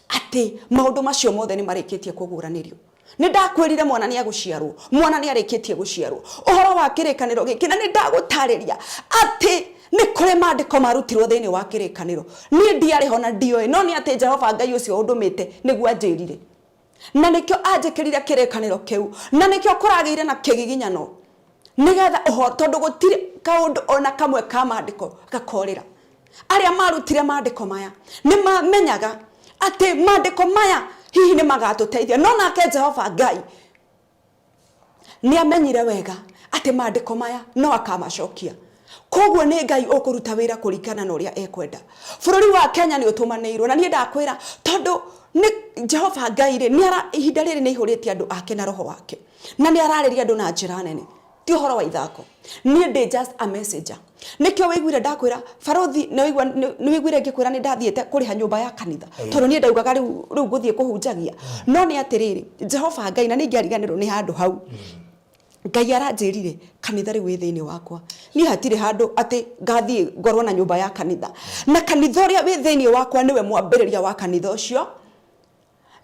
atĩ maũndũ macio mothe nĩ marĩkĩtie kũguũranĩrio. Nĩ ndakwĩrire mwana nĩ agũciarwo, mwana nĩ arĩkĩtie gũciarwo. Ũhoro wa kĩrĩkanĩro gĩkĩ, na nĩ ndagũtarĩria atĩ nĩ kũrĩ maandĩko marutirwo thĩinĩ wa kĩrĩkanĩro. Niĩ ndiarĩ ho na ndioĩ, no nĩ atĩ Jehova Ngai ũcio ũndũmĩte nĩguo anjĩrire. Na nĩkĩo anjĩkĩrire kĩrĩkanĩro kĩu, na nĩkĩo kũragĩire na kĩgiginyano, nĩgetha ũhoro, tondũ gũtirĩ kaũndũ o na kamwe ka maandĩko gakorĩra. Arĩa maarutire maandĩko maya nĩ mamenyaga atĩ maandĩko maya hihi nĩ magatũteithia, no nake Jehova Ngai nĩ amenyire wega atĩ maandĩko maya no akamacokia. Koguo nĩ Ngai ũkũruta wĩra kũringana na ũrĩa ekwenda. Bũrũri wa Kenya nĩ ũtũmanĩirwo, na niĩ ndakwĩra tondũ nĩ Jehova Ngai rĩ, nĩ ara, ihinda rĩrĩ nĩ aihũrĩtie andũ ake na roho wake, na nĩ ararĩria andũ na njĩra nene. Ti ũhoro wa ithako. Niĩ ndĩ just a messenger. Nĩkĩo wĩiguire ndakwĩra barothi, nĩ wĩiguire ngĩkwĩra nĩ ndathiĩte kũrĩha nyũmba ya kanitha, tondũ niĩ ndaugaga rĩu rĩu ngũthiĩ kũhunjagia. No nĩ atĩrĩrĩ, Jehova Ngai, na nĩ ingĩariganĩrwo nĩ handũ hau, Ngai aranjĩrire kanitha rĩu wĩ thĩinĩ wakwa. Niĩ hatirĩ handũ atĩ ngathiĩ ngorwo na nyũmba ya kanitha. Na kanitha ũrĩa wĩ thĩinĩ wakwa nĩwe mwambĩrĩria wa kanitha ũcio.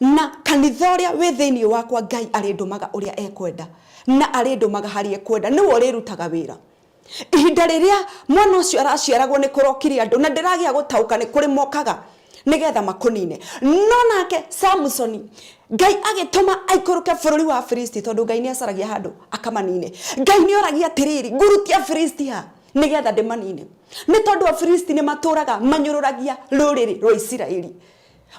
Na kanitha ũrĩa wĩ thĩinĩ wakwa Ngai arĩndũmaga ũrĩa ekwenda, na arĩndũmaga harĩa ekwenda, nĩwe ũrĩrutaga wĩra. Ihinda rĩrĩa mwana ũcio araciaragwo nĩ kũrokire andũ, na ndĩragĩa gũtaũka nĩ kũrĩ mokaga nĩgetha makũnine. No nake Samusoni, Ngai agĩtũma aikũrũke bũrũri wa Afilisti, tondũ Ngai nĩ acaragia handũ akamanine. Ngai nĩ oragia atĩrĩrĩ, ngũrutia Afilisti ha nĩgetha ndĩmanine? Nĩ tondũ Afilisti nĩ matũraga manyũrũragia rũrĩrĩ rwa Isiraeli.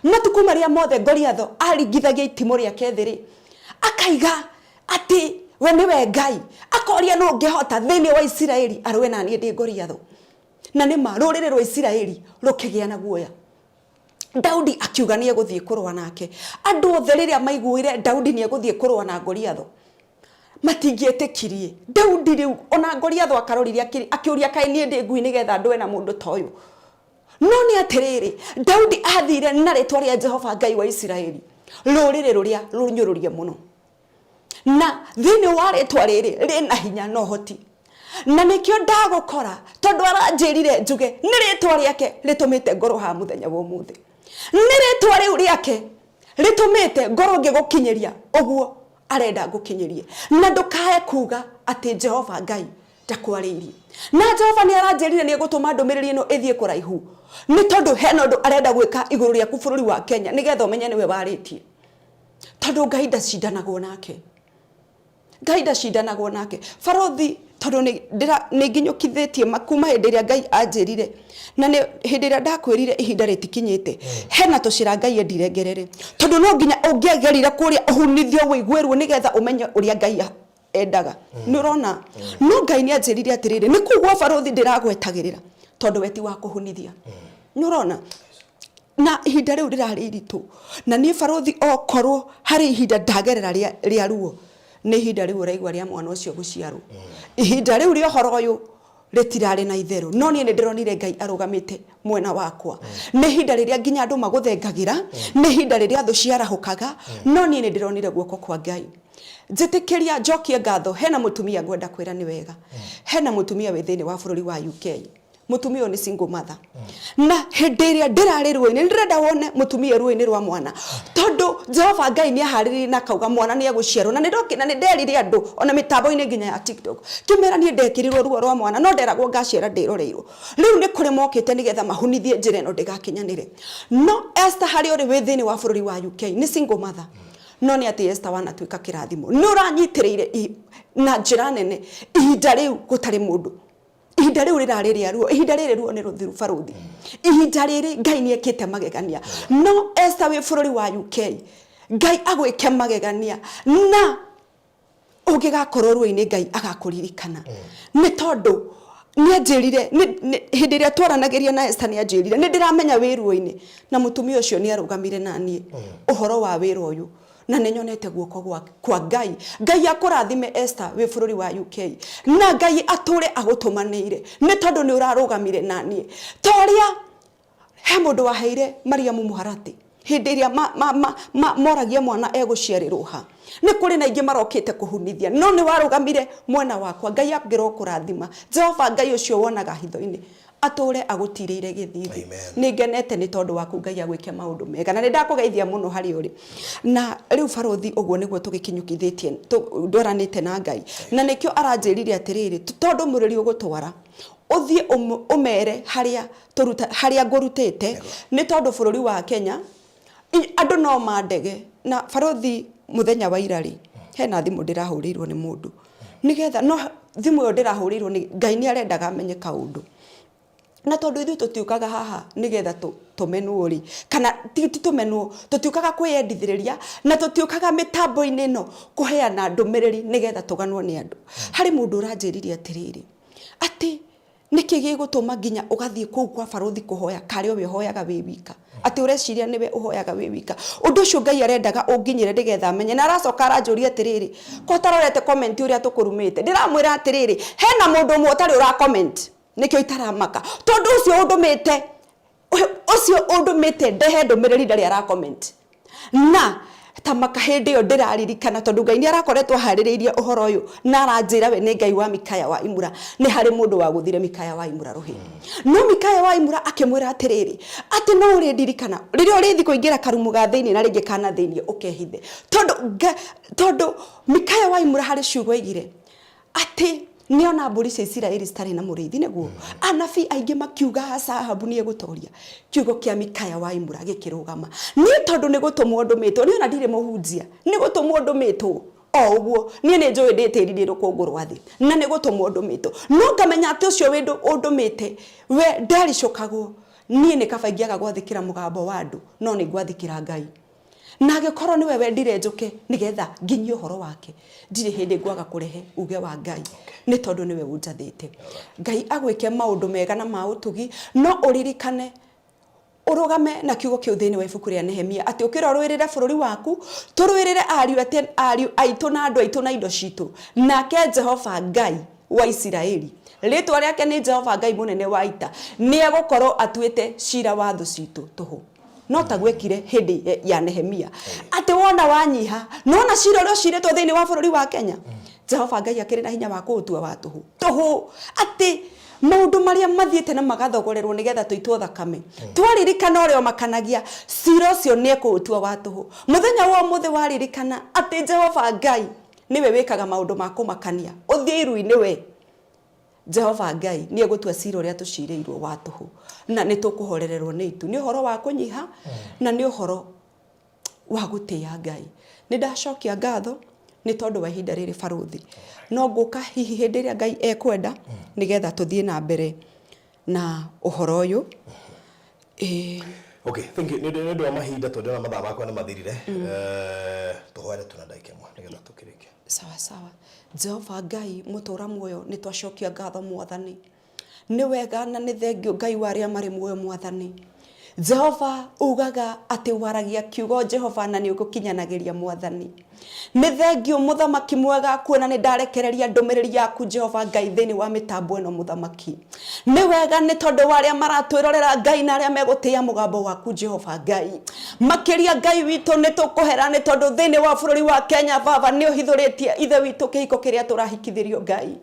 Matukũ marĩa mothe Goliatho aaringithagia itimũ rĩake thĩ-rĩ, akaiga atĩ we nĩwe Ngai, akoria nũ ũngĩhota thĩinĩ wa Isiraeli arũe na niĩ ndĩ Goliatho. Na nĩ ma, rũrĩrĩ rwa Isiraeli rũkĩgĩa na guoya. Daudi akiuga nĩ egũthiĩ kũrũa nake. Andũ othe rĩrĩa maiguire Daudi nĩ egũthiĩ kũrũa na Goliatho, matingĩetĩkirie. Daudi rĩu, ona Goliatho akarorire akĩũria kaĩ niĩ ndĩ ngui nĩgetha ndũe na mũndũ ta ũyũ. No nĩ atĩrĩrĩ, Daudi aathiire na rĩĩtwa rĩa Jehova Ngai wa Isiraeli, rũrĩrĩ rũrĩa rũnyũrũrie mũno. Na thĩinĩ wa rĩĩtwa rĩrĩ rĩna hinya na ũhoti. Na nĩkĩo ndagũkora, tondũ aranjĩrire njuge nĩ rĩĩtwa rĩake rĩtũmĩte ngorwo haha mũthenya wa ũmũthĩ. Nĩ rĩĩtwa rĩu rĩake rĩtũmĩte ngorwo ngĩgũkinyĩria ũguo arenda ngũkinyĩrie. Na ndũkae kuga atĩ Jehova Ngai ndakwarĩirie. Na Jehova nĩ aranjĩrire nĩ egũtũma ndũmĩrĩri ĩno ĩthiĩ kũraihu, nĩ tondũ hena ũndũ arenda gwĩka igũrũ rĩaku bũrũri wa Kenya, nĩgetha ũmenye nĩwe warĩtie. Tondũ Ngai ndacindanagwo nake. Ngai ndacindanagwo nake. Barothi, tondũ nĩ nginyũkithĩtie kuma hĩndĩ ĩrĩa Ngai anjĩrire, na nĩ hĩndĩ ĩrĩa ndakwĩrire ihinda rĩtikinyĩte, hena tũcĩra Ngai endire ngerere. Tondũ no nginya ũngĩagerire kũrĩa ũhunithio ũigue ruo nĩgetha ũmenye ũrĩa Ngai endaga. Nĩ ũrona? No Ngai nĩ anjĩrire atĩrĩrĩ, nĩ kũu gwa barũthi ndĩragwetagĩrĩra, tondũ we ti wa kũhunithia. Nĩ ũrona? Na ihinda rĩu rĩrarĩ iritũ. Na niĩ barũthi okorwo harĩ ihinda ndagerera rĩa ruo, nĩ ihinda rĩu ũraigua rĩa mwana ũcio gũciarwo. Ihinda rĩu rĩa ũhoro ũyũ rĩtirarĩ na itherũ. No niĩ nĩ ndĩronire Ngai arũgamĩte mwena wakwa. Nĩ ihinda rĩrĩa nginya andũ magũthengagĩra, nĩ ihinda rĩrĩa thũ ciarahũkaga, no niĩ nĩ ndĩronire guoko kwa Ngai. Njĩtĩkĩria njokie ngatho, hena mũtumia ngwenda kwĩra nĩ wega. Hena mũtumia wĩ thĩinĩ wa bũrũri wa UK. Mũtumia ũyũ nĩ single mother. Na hĩndĩ ĩrĩa ndĩrarĩ ruo-inĩ, nĩ ndĩrenda wone mũtumia ruo-inĩ rwa mwana. Tondũ Jehova Ngai nĩ aharĩrĩirie na akauga mwana nĩ egũciarwo. Na nĩ nderire andũ ona mĩtambo-inĩ nginya ya TikTok. Ngĩmera niĩ ndekĩrirwo ruo rwa mwana no nderagwo ngaciara ndĩroreirwo. Rĩu nĩ kũrĩ mokĩte nĩgetha mahunithie njĩra ĩno ndĩgakinyanĩre. No Esther harĩa ũrĩ wĩ thĩinĩ wa bũrũri wa UK nĩ single mother. No nĩ atĩ Esther wanatuĩka kĩrathimo. Nĩ ũranyitĩrĩire na njĩra nene ihinda rĩu gũtarĩ mũndũ. Ihinda rĩu rĩrarĩ rĩa ruo, ihinda rĩrĩ ruo nĩ rũthiru barũthi. Ihinda rĩrĩ Ngai nĩ ekĩte magegania. No Esther wĩ bũrũri wa UK, Ngai agwĩke magegania na ũngĩgakorwo ruo-inĩ Ngai agakũririkana. Nĩ tondũ nĩ anjĩrire, hĩndĩ ĩrĩa twaranagĩria na Esther nĩ anjĩrire, nĩ ndĩramenya wĩ ruo-inĩ. Na mũtumia ũcio nĩ arũgamire na niĩ ũhoro wa wĩra ũyũ. Na nĩ nyonete guoko kwa Ngai. Ngai akũrathime Esther wĩ bũrũri wa UK. Na Ngai atũre agũtũmanĩire. Nĩ tondũ nĩ ũrarũgamire na niĩ. Ta ũrĩa he mũndũ waheire Mariamu mũharatĩ hĩndĩ ĩrĩa moragia mwana egũciarĩrwo ha. Nĩ kũrĩ na aingĩ marokĩte kũhunithia. No nĩ warũgamire mwena wakwa. Ngai angĩrokũrathima. Jehova Ngai ũcio wonaga hitho-inĩ. Atũre agũtirĩire gĩthithi. Amen. Nĩ ngenete nĩ tondũ waku. Ngai agwĩke maũndũ mega na nĩ ndakũgeithia mũno harĩa ũrĩ. Na rĩu barũthi, ũguo nĩguo tũgĩkinyũkithĩtie ndwaranĩte na Ngai, na nĩkĩo aranjĩrire atĩrĩrĩ, tondũ mũrĩri ũgũtwara ũthiĩ ũmere harĩa tũruta harĩa ngũrutĩte, nĩ tondũ bũrũri wa Kenya andũ no mandege. Na barũthi, mũthenya wa ira rĩ, hena thimũ ndĩrahũrĩirwo nĩ mũndũ nĩgetha no thimũ ĩyo ndĩrahũrĩirwo nĩ Ngai nĩ arendaga amenye kaũndũ, na tondũ ithuĩ tũtiũkaga haha nĩgetha tũmenwo rĩ, kana ti tũmenwo, tũtiũkaga kwĩyendithĩrĩria na tũtiũkaga mĩtambo-inĩ ĩno kũheana ndũmĩrĩri nĩgetha tũganwo nĩ andũ. Harĩ mũndũ ũranjĩrire atĩrĩrĩ, atĩ nĩkĩ gĩgũtũma nginya ũgathiĩ kũu kwa barũthi kũhoya karĩ o we ũhoyaga wĩ wika, atĩ ũreciria nĩwe ũhoyaga wĩ wika? Ũndũ ũcio Ngai arendaga ũnginyĩre nĩgetha amenye. Na aracoka aranjũria atĩrĩrĩ, ko ũtarorete comment ũrĩa tũkũrumĩte? Ndĩramwĩra atĩrĩrĩ, hena mũndũ ũmwe ũtarĩ ũra comment, nĩkĩo itaramaka, tondũ ũcio ũndũmĩte ndehe ndũmĩrĩri ndarĩ ara comment. Na tamaka hĩndĩ ĩyo ndĩraririkana, tondũ Ngai nĩ arakoretwo aharĩrĩirie ũhoro ũyũ na aranjĩra we nĩ Ngai wa Mikaya wa Imura. Nĩ harĩ mũndũ wagũthire Mikaya wa Imura rũhĩ, no Mikaya wa Imura akĩmwĩra atĩrĩrĩ, atĩ no ũrĩndirikana rĩrĩa ũrĩthi kũingĩra karumu ga thĩinĩ na rĩngĩ kana thĩinĩ ũkehithe, tondũ Mikaya wa Imura harĩ ciugo aigire atĩ nĩona mbũri cia Isiraeli citarĩ na mũrĩithi, nĩguo anabii aingĩ makiuga aca, Ahabu nĩ egũtoria. Kiugo kĩa Mikaya wa Imura gĩkĩrũgama. Niĩ tondũ nĩ gũtũmwo ndũmĩtwo, niĩ ona ndirĩ mũhunjia, nĩ gũtũmwo ndũmĩtwo o ũguo. Niĩ nĩ njũĩ ndĩ tĩri, ndĩ rũkũngũ rwa thĩ, na nĩ gũtũmwo ndũmĩtwo, no ngamenya atĩ ũcio ũndũmĩte we ndericũkagwo. Niĩ nĩ kaba ingĩaga gwathĩkĩra mũgambo wa andũ, no nĩ ngwathĩkĩra Ngai, na angĩkorwo nĩwe wendire njũke nĩgetha nginyie ũhoro wake, ndirĩ hĩndĩ ngwaga kũrehe uge wa Ngai, nĩ tondũ nĩwe ũnjathĩte. Ngai agwĩke maũndũ mega na ma ũtugi. No ũririkane ũrũgame na kiugo kĩu thĩinĩ wa ibuku rĩa Nehemia, atĩ ũkĩra ũrũĩrĩre bũrũri waku, tũrũĩrĩre ariũ ariũ aitũ na andũ aitũ na indo citũ, nake Jehova Ngai wa Isiraeli, rĩtwa rĩake nĩ Jehova Ngai mũnene wa ita, nĩ egũkorwo atuĩte cira wa thũ citũ tũhũ, no ta gwekire hĩndĩ ya Nehemia, atĩ wona wanyiha nona cira ũrĩa ũcirĩtwo thĩinĩ wa bũrũri wa Kenya, Jehova Ngai akĩrĩ na hinya wa kũũtua wa tũhũ tũhũ, atĩ maũndũ marĩa mathiĩte na magathogorerwo nĩgetha tũitwo thakame, twaririkana ũrĩa ũmakanagia, cira ũcio nĩ ekũũtua wa tũhũ. Mũthenya wa ũmũthĩ waririkana atĩ Jehova Ngai nĩwe wĩkaga maũndũ ma kũmakania, ũthiĩ iru-inĩ we Jehova Ngai nĩ egũtua cira ũrĩa tũcirĩirwo wa tũhũ, na nĩ tũkũhorererwo nĩ itu. Nĩ ũhoro wa kũnyiha na nĩ ũhoro wa gũtĩĩa Ngai. Nĩ ndacokia ngatho nĩ tondũ wa ihinda rĩrĩ, barũthi. No ngũka hihi hĩndĩ ĩrĩa Ngai ekwenda nĩgetha tũthiĩ na mbere na ũhoro ũyũ. Ĩĩ. Okay, thank you. Nĩ ũndũ wa mahinda, tondũ ndĩrona mathaa makwa nĩ mathirire. Tũhoere tu na ndagĩka ĩmwe nĩgetha tũkĩrĩkie. Sawa sawa. Jehova Ngai mũtũra muoyo, nĩ twacokia ngatho Mwathani. Nĩ wega na nĩ thengio Ngai wa arĩa marĩ muoyo. Mwathani Jehova, ugaga atĩ waragia kiugo Jehova na nĩ ũgũkinyanagĩria. Mwathani, nĩ thengio mũthamaki mwega, kuona nĩ ndarekereria ndũmĩrĩri yaku Jehova Ngai thĩinĩ wa mĩtambo ĩno. Mũthamaki, nĩ wega nĩ tondũ wa arĩa maratwĩrorera Ngai na arĩa megũtĩĩa mũgambo waku Jehova Ngai. Makĩria Ngai witũ, nĩ tũkũhera nĩ tondũ thĩinĩ wa bũrũri wa Kenya, Baba, nĩ ũhithũrĩtie Ithe witũ kĩhiko kĩrĩa tũrahikithĩrio. Ngai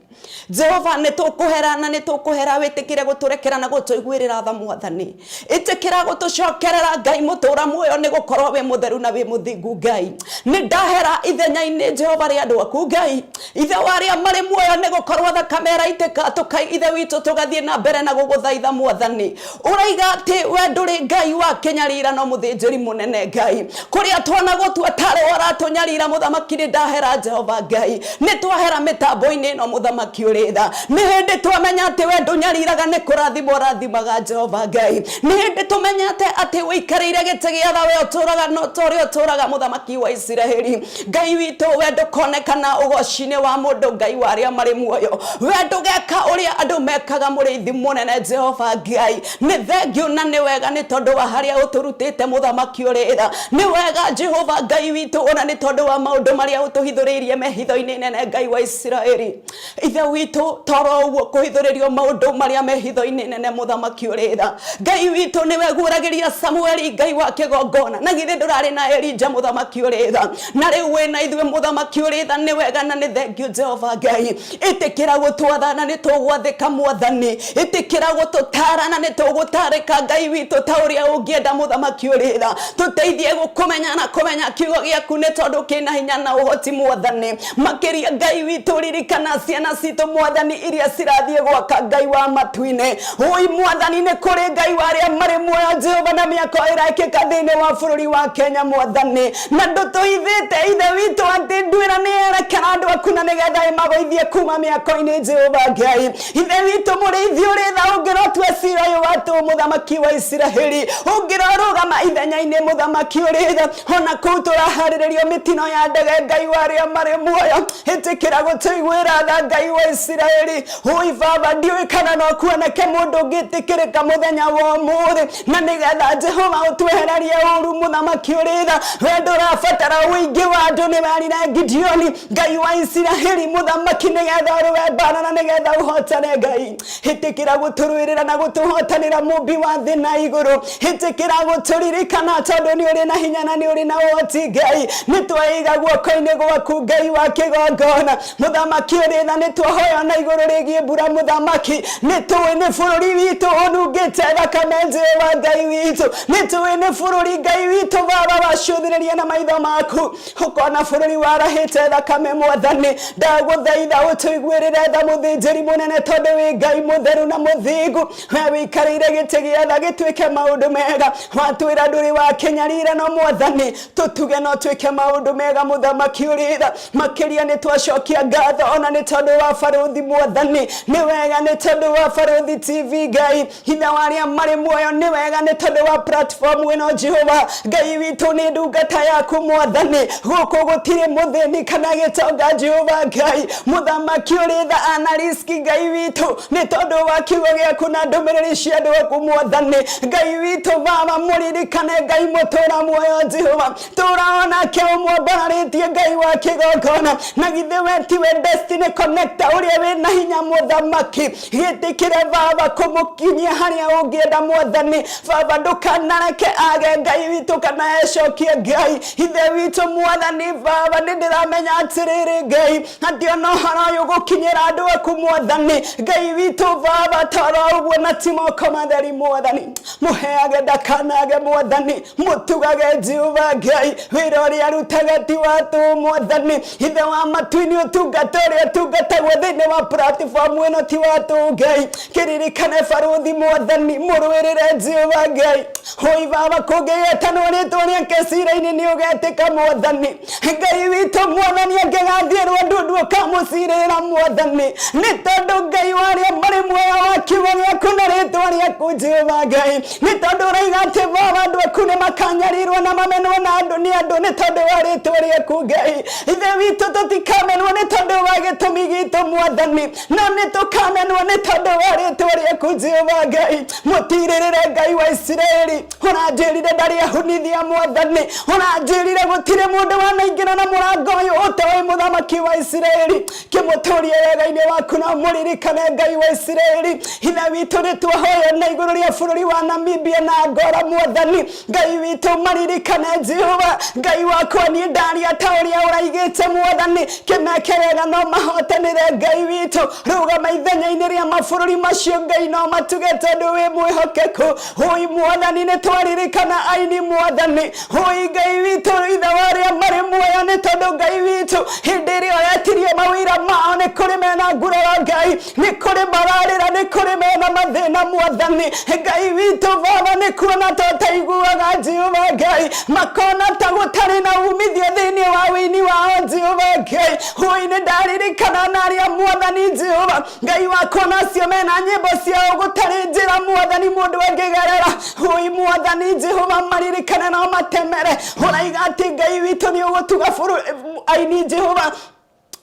Jehova, nĩ tũkũhera na nĩ tũkũhera wĩtĩkĩre gũtũrekera na gũtũiguĩrĩra tha. Mwathani, ĩtĩkĩra gũtũcokerera Ngai mũtũra muoyo, nĩ gũkorwo wĩ mũtheru na wĩ mũthingu. Ngai, nĩ ndahera ithenya-inĩ Jehova rĩa andũ aku. Ngai Ithe wa arĩa marĩ muoyo, nĩ gũkorwo thakame ĩraitĩka tũkai Ithe witũ, tũgathiĩ na mbere na gũgũthaitha. Mwathani, ũraiga atĩ we ndũrĩ Ngai wa kĩnyarira, no mũthĩnjĩri mũnene Ngai kũrĩa tuona gũtua tarĩ ũratũnyarira. Mũthamaki, nĩ ndahera. Jehova Ngai, nĩ twahera mĩtambo-inĩ ĩno. Mũthamaki ũrĩ tha, nĩ hĩndĩ twamenya atĩ we ndũnyariraga, nĩ kũrathimwo ũrathimaga. Jehova Ngai, nĩ hĩndĩ tũmenyete atĩ ũikarĩire gĩtĩ gĩa tha, we ũtũraga no ta ũrĩa ũtũraga. Mũthamaki wa Isiraeli, Ngai witũ, we ndũkonekana ũgoci-inĩ wa mũndũ. Ngai wa arĩa marĩ muoyo, we ndũgeka ũrĩa andũ mekaga. Mũrĩithi mũnene Jehova Ngai, nĩ thengio na nĩ wega nĩ tondũ wa harĩa ũtũrutĩte. Mũthamaki ũrĩ tha, nĩ wega Jehova Ngai witũ, ona nĩ tondũ wa maũndũ marĩa ũtũhithũrĩirie mehitho-inĩ nene. Ngai wa Isiraeli, Ithe witũ, toro ũguo kũhithũrĩrio maũndũ marĩa me hitho-inĩ nene. Mũthamaki ũrĩ tha, Ngai witũ, nĩwe. Ũreguũragĩria Samueli Ngai wa kĩgongona, na githĩ ndũrarĩ na Elija mũthamaki ũrĩ tha, na rĩu wĩ na ithuĩ mũthamaki ũrĩ tha? Nĩ wega na nĩ thengiũ Jehova Ngai. Ĩtĩkĩra gũtwatha na nĩ tũgwathĩka Mwathani, ĩtĩkĩra gũtũtaara na nĩ tũgũtarĩka Ngai witũ ta ũrĩa ũngĩenda mũthamaki ũrĩ tha. Tũteithie gũkũmenya na kũmenya kiugo gĩaku, nĩ tondũ kĩna hinya na ũhoti Mwathani. Makĩria Ngai witũ, ririkana ciana citũ Mwathani iria cirathiĩ gwaka Ngai wa matu-inĩ. Ũi Mwathani, nĩ kũrĩ Ngai wa arĩa marĩ muoyo Jehova, na mĩako ĩrekĩka thĩinĩ wa bũrũri wa Kenya Mwathani, na ndũtũhithĩte Ithe witũ atĩ nduĩra nĩ yerekera andũ aku na nĩgetha ĩmagũithie kuma mĩako-inĩ Jehova Ngai. Ithe witũ mũrĩithi ũrĩ tha, ũngĩrotua cira ũyũ wa tũhũ mũthamaki wa Isiraeli, ũngĩrorũgama ithenya-inĩ mũthamaki ũrĩ tha, ona kũu tũraharĩrĩrio mĩtino ya ndege Ngai wa arĩa marĩ muoyo, ĩtĩkĩra gũtũiguĩra tha Ngai wa Isiraeli. Ũi Baba, ndiũĩ kana no kuoneke mũndũ ũngĩtĩkĩrĩka mũthenya wa ũmũthĩ, na nĩgetha Jehova ũtwehererie ũru mũthamaki ũrĩ tha. We ndũrabatara ũingĩ wa andũ, nĩ werire Gideoni Ngai wa Isiraeli mũthamaki, nĩgetha ũrũe mbara na nĩgetha ũhotane Ngai. Ĩtĩkĩra gũtũrũĩrĩra na gũtũhotanĩra mũmbi wa thĩ na igũrũ. Ĩtĩkĩra gũtũririkana tondũ nĩ ũrĩ na hinya na nĩ ũrĩ na ũhoti Ngai. Nĩ tweiga guoko-inĩ gwaku Ngai wa kĩgongona mũthamaki ũrĩ tha. Nĩ twahoya na igũrũ rĩgiĩ mbura mũthamaki, nĩ tũĩ nĩ bũrũri witũ ũnungĩte thakame Jehova Ngai witũ. Nĩ tũĩ nĩ bũrũri Ngai witũ Baba wacũthĩrĩria na maitho maku ũkona bũrũri warahĩte thakame Mwathani. Ndagũthaitha ũtũiguĩrĩre tha mũthĩnjĩri mũnene, tondũ wĩ Ngai mũtheru na mũthingu. We wĩikarĩire gĩtĩ gĩa tha gĩtuĩke maũndũ mega, watwĩra ndũrĩ wa kĩnyarira, no Mwathani tũtuge no twĩke maũndũ mega mũthamaki ũrĩ tha. Makĩria nĩ twacokia ngatho ona nĩ tondũ wa Barũthi Mwathani. Nĩ wega nĩ tondũ wa Barũthi TV Ngai hitha wa arĩa marĩ muoyo, nĩ wega nĩ tondũ wa platform ĩno Jehova Ngai witũ. Nĩ ndungata yaku Mwathani, gũkũ gũtirĩ mũthĩni kana gĩtonga Jehova Ngai mũthamaki ũrĩ tha. Analiski Ngai witũ, nĩ tondũ wa kiugo gĩaku na ndũmĩrĩri cia andũ aku Mwathani Ngai witũ. Baba mũririkane Ngai mũtũra muoyo Jehova, tũra onake ũmwambararĩtie Ngai wa kĩgongona, na githĩ we tiwe destiny connector ũrĩa wĩna hinya mũthamaki? Gĩtĩkĩre Baba kũmũkinyia harĩa ũngĩenda Mwathani. Baba ndũkanareke age Ngai witũ kana ecokie Ngai Ithe witũ Mwathani. Baba nĩ ndĩramenya atĩrĩrĩ Ngai, atĩ ona ũhoro ũyũ gũkinyĩra andũ aku Mwathani Ngai witũ Baba, toro ũguo na ti moko matheri Mwathani. Mũheage ndakanage Mwathani, mũtugage Jehova Ngai. Wĩra ũrĩa arutaga ti wa tũhũ Mwathani Ithe wa matu-inĩ, ũtungata ũrĩa ũtungatagwo thĩinĩ wa platform ĩno ti wa tũhũ Ngai. Kĩririkane Barũthi Mwathani, mũrũĩrĩre Jehova Ngai. Hoi Baba, kũngĩgetanwo rĩtwa rĩake cira-inĩ nĩ ũgetĩka Mwathani Ngai witũ. Mwathani angĩgathiĩrwo ndundu ũkamũcirĩra Mwathani, nĩ tondũ Ngai wa arĩa marĩ muoyo wa kiugo gĩaku na rĩtwa rĩaku Jehova Ngai, nĩ tondũ ũraiga atĩ Baba andũ aku nĩ makanyarirwo na mamenwo na andũ nĩ andũ nĩ tondũ wa rĩtwa rĩaku Ngai Ithe witũ. Tũtikamenwo nĩ tondũ wa gĩtũmi gitũ Mwathani, no nĩ tũkamenwo nĩ tondũ wa rĩtwa rĩaku Jehova Ngai. Mũtirĩrĩre Ngai wa Isiraeli, ũranjĩrire ndarĩ ahunithia Mwathani, ũranjĩrire gũtirĩ mũndũ wanaingĩra na mũrango ũyũ ũtoĩ mũthamaki wa Isiraeli. Kĩmũtũrie wega-inĩ waku na mũririkane Ngai wa Isiraeli. Ithe witũ, nĩ twahoya na igũrũ rĩa bũrũri wa Namibia na Angola Mwathani Ngai witũ, maririkane Jehova Ngai wakwa. Niĩ ndaria ta ũrĩa ũraigĩte Mwathani, kĩmeke wega no mahotanĩre Ngai witũ. Rũgama ithenya-inĩ rĩa mabũrũri macio Ngai, no matuge tondũ wĩ mwĩhokeku. Hũi Mwathani, nĩ twaririkana aini Mwathani. Hũi Ngai witũ, Ithe wa arĩa marĩ muoyo, nĩ tondũ Ngai witũ hĩndĩ ĩrĩa ũretirie mawĩra mao, nĩ kũrĩ mena nguraro Ngai, nĩ kũrĩ mararĩra, nĩ kũrĩ mena mathĩna Mwathani Ngai witũ. Baba nĩ kuona ta ũtaiguaga Jehova Ngai, makona ta gũtarĩ na umithio thĩinĩ wa wĩini wao Jehova Ngai. Hũi nĩ ndaririkana na arĩa Mwathani Jehova Ngai wakwa, nacio mena nyĩmbo ciao gũtarĩ njĩra Mwathani mũndũ angĩgerera. Hũi Mwathani Jehova, maririkane no matemere. Ũraiga atĩ Ngai witũ nĩ ũgũtuga bũrũri aini Jehova.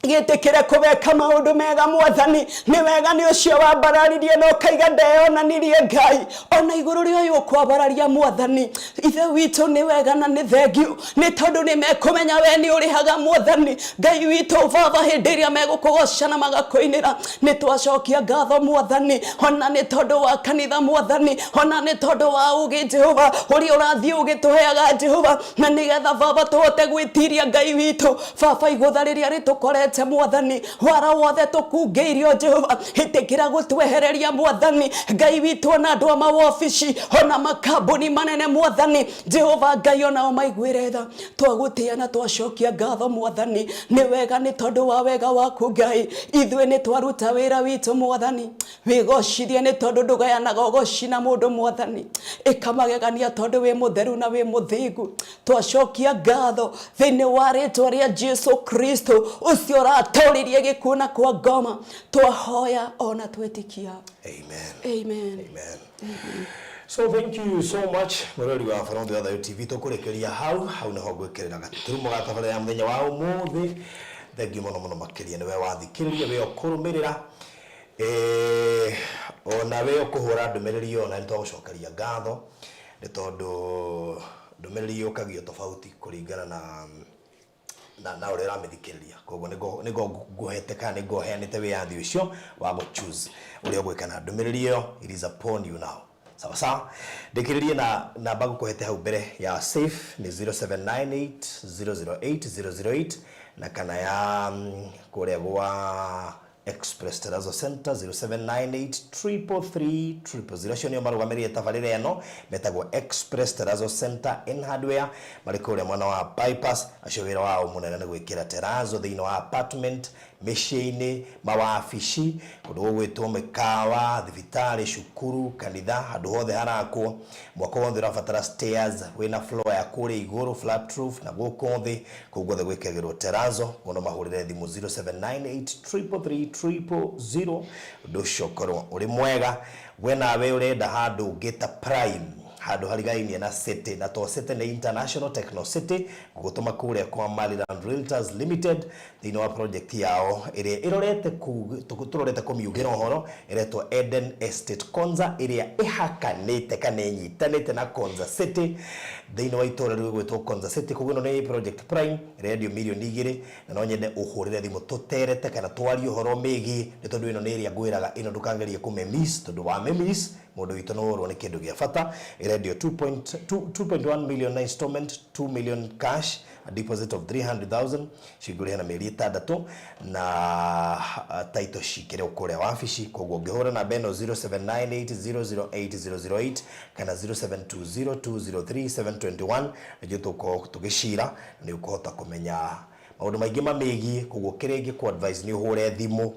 Gĩtĩkĩre kũbeka maũndũ mega mwathani nĩ wega nĩ ũcio wambararirie na ũkaiga ndeyonanirie Ngai ona igũrũ rĩa ũyũ ũkwambararia mwathani ithe witũ nĩ wega na nĩ thengiũ nĩ tondũ nĩ mekũmenya we nĩ ũrĩhaga mwathani Ngai witũ baba hĩndĩ ĩrĩa megũkũgoca na magakũinĩra nĩ twacokia ngatho mwathani ona nĩ tondũ wa kanitha mwathani ona nĩ tondũ wa ũgĩ Jehova ũrĩa ũrathiĩ ũgĩtũheaga Jehova na nĩgetha baba tũhote gwĩtiria Ngai witũ baba igũtha rĩrĩa rĩtũkorete mwathani wara wothe tũkungĩirio Jehova ĩtĩkĩra gũtwehereria mwathani Ngai witũ ona andũ a mawobici ona makambuni manene mwathani Jehova Ngai onao maiguĩre tha twagũtĩa na twacokia ngatho mwathani nĩ wega nĩ tondũ wa wega waku Ngai ithuĩ nĩ twaruta wĩra witũ mwathani wĩgocithie nĩ tondũ ndũgayanaga ũgoci na mũndũ mwathani ĩkamagegania tondũ wĩ mũtheru na wĩ mũthingu twacokia ngatho thĩinĩ wa rĩtwa rĩa Jesu Kristo ũcio ũratoririe gĩkuũ na kwa ngoma twahoya ona twĩtĩkia. Amen. Amen. Amen. So thank you so much mwĩrori wa Barũthi wa Thayũ TV tũkũrĩkĩria hau hau nĩho ngwĩkĩrĩra gaturumo ga tabarĩra ya mũthenya wa ũmũthĩ. Thengiũ mũno mũno makĩria nĩwe wathikĩrĩria we ũkũrũmĩrĩra ona we ũkũhũra ndũmĩrĩri ĩyo na nĩtwagũcokeria ngatho nĩ tondũ ndũmĩrĩri yũkagio tofauti kũringana na na ũrĩa ũramĩthikĩrĩria koguo nĩgo ngũhete kana nĩgo heanĩte wĩyathi ũcio wa gũ choose ũrĩa ũgwĩka na ndũmĩrĩri ĩyo. It is upon you now. Sawa sawa, ndĩkĩrĩrie na namba ngũkũhete hau mbere ya safe nĩ 0798 008 008 na kana ya kũrĩa gwa Express Terrazzo Center 0798 333 000. Acio nĩo marũgamĩrĩire tabarĩra ĩno metagwo Express Terrazzo Center in Hardware marĩ kũrĩa mwena wa bypass. Acio wĩra wao mũnene nĩ gwĩkĩra terrazzo thĩinĩ wa apartment, mĩciĩ-inĩ, mawabici, kũndũ gũgwĩtwo mĩkawa, thibitarĩ, cukuru, kanitha, handũ hothe harakwo, mwako wothe ũrabatara stairs wĩna floor ya kũrĩa igũrũ flat roof na gũkũ thĩ kũu guothe gwĩkagĩrwo terrazzo. Mũno mahũrĩre thimũ 0798 333 000 ũndũ ũcio ũkorwo ũrĩ mwega. We nawe ũrenda handũ ũngĩ ta prime handũ harigainie na city na to city nĩ International Techno City ngũgũtũma kũrĩa kwa Maryland Realtors Limited thĩinĩ wa project yao ĩrĩa ĩrorete tũrorete kũmiugĩra ũhoro ĩretwo Eden Estate Konza ĩrĩa ĩhakanĩte kana ĩnyitanĩte na Konza City thĩinĩ wa itũũra rĩu rĩgwĩtwo Konza City. Koguo ĩno nĩ project prime ĩrendio mirioni 2 na no nyende ũhũrĩre thimũ tũterete kana twarie ũhoro mĩgiĩ nĩ tondũ ĩno nĩ ĩrĩa ngwĩraga ĩno ndũkagerie kũmĩmiss tondũ wamĩmiss mũndũ witũ nĩ worwo nĩ kĩndũ gĩa bata. Ĩrendio 2.1 million na installment, 2 million cash, a deposit of 300,000 cingũrĩha na mĩeri 6 na title cikĩre kũrĩa wabici. Koguo ũngĩhũra namba ĩno 0798 008 kana 0720 203 721 nĩguo tũgũkorwo tũgĩcira nĩ ũkũhota kũmenya maũndũ maingĩ mamĩgiĩ. Koguo kĩrĩa ingĩkũ advice nĩ ũhũre thimũ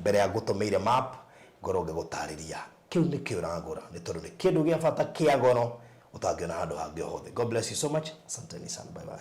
mbere ya ngũtũmĩire map ngorwo ngĩgũtarĩria kĩu nĩkĩo ũragũra nĩ tondũ nĩ kĩndũ gĩa bata kĩa goro ũtangĩona handũ hangĩ o hothe. God bless you so much. Asanteni sana. Bye bye.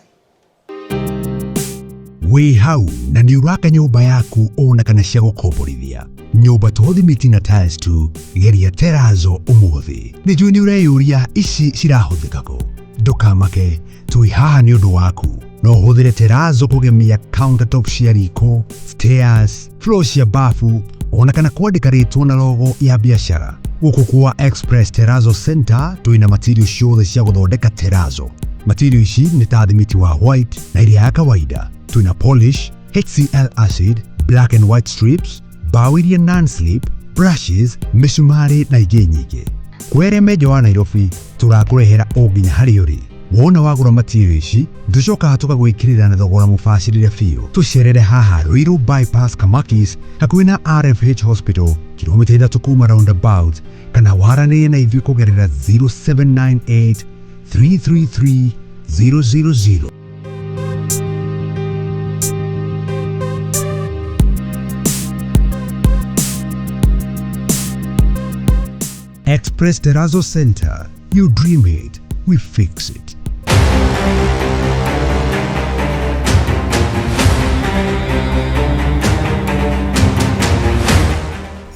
Wĩ hau na nĩ ũraka nyũmba yaku ona kana cia gũkomborithia nyũmba to thimiti na tiles tu geria terrazzo ũmũthĩ. Nĩ njũĩ nĩ ũreyũria ici cirahũthĩka kũ. Ndũkamake, twĩ haha nĩ ũndũ waku. No ũhũthĩre terrazzo kũgemia countertop cia riko, stairs, floor cia bafu ona kana kwandĩka rĩtwa na logo ya biacara. Gũkũ kwa Express Terrazzo Center twĩna material ciothe cia gũthondeka terrazzo. Material ici nĩ ta thimiti wa white na ĩrĩa ya kawaida. Twĩna polish, HCl acid, black and white strips, mbaũ iria non-slip, brushes, mĩcumarĩ na ingĩ nyingĩ. Kwĩ arĩa me nja wa Nairobi tũrakũrehera o nginya harĩa ũrĩ. Wona wagũra material ici tũcokaga tũkagwĩkĩrĩra na thogora mũbacĩrĩre biũ. Tũcerere haha Ruiru Bypass Kamakis hakuhĩ na RFH Hospital kilomita 3 kuma roundabout kana waranĩrie na ithuĩ kũgerera 0798 333 000. Express Terrazzo Center. You dream it, we fix it.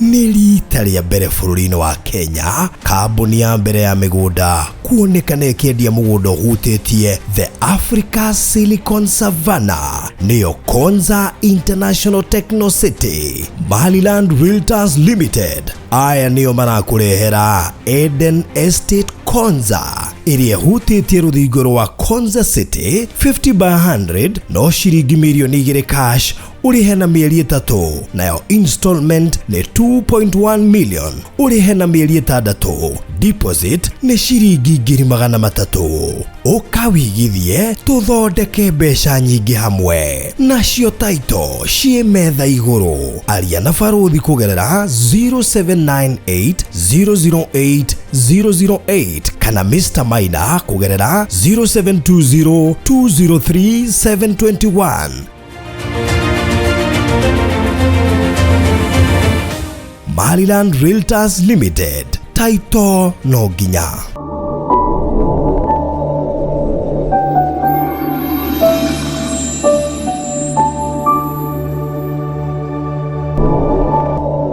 Nĩ rita rĩa mbere bũrũri-inĩ wa Kenya kambuni ya mbere ya mĩgũnda kuonekana ĩkĩendia mũgũnda ũhutĩtie The Africa Silicon Savannah. Nĩyo Konza International Techno City. Maryland Realtors Limited aya nĩo marakũrehera Eden Estate Konza ĩrĩa ĩhutĩtie rũthingo rwa Konza City 50 by 100 no ciringi mirioni 2 cash ũrĩhe na mĩeri 3, nayo installment nĩ 2.1 million ũrĩhe na mĩeri 6, deposit nĩ ciringi 300,000. Ũka wĩigithie tũthondeke mbeca nyingĩ hamwe, nacio taito ciĩ metha igũrũ. Aria na barũthi kũgerera 0798 008 008 kana Mr Maina kũgerera 0720 203 721. Maryland Realtors Limited, taito no nginya.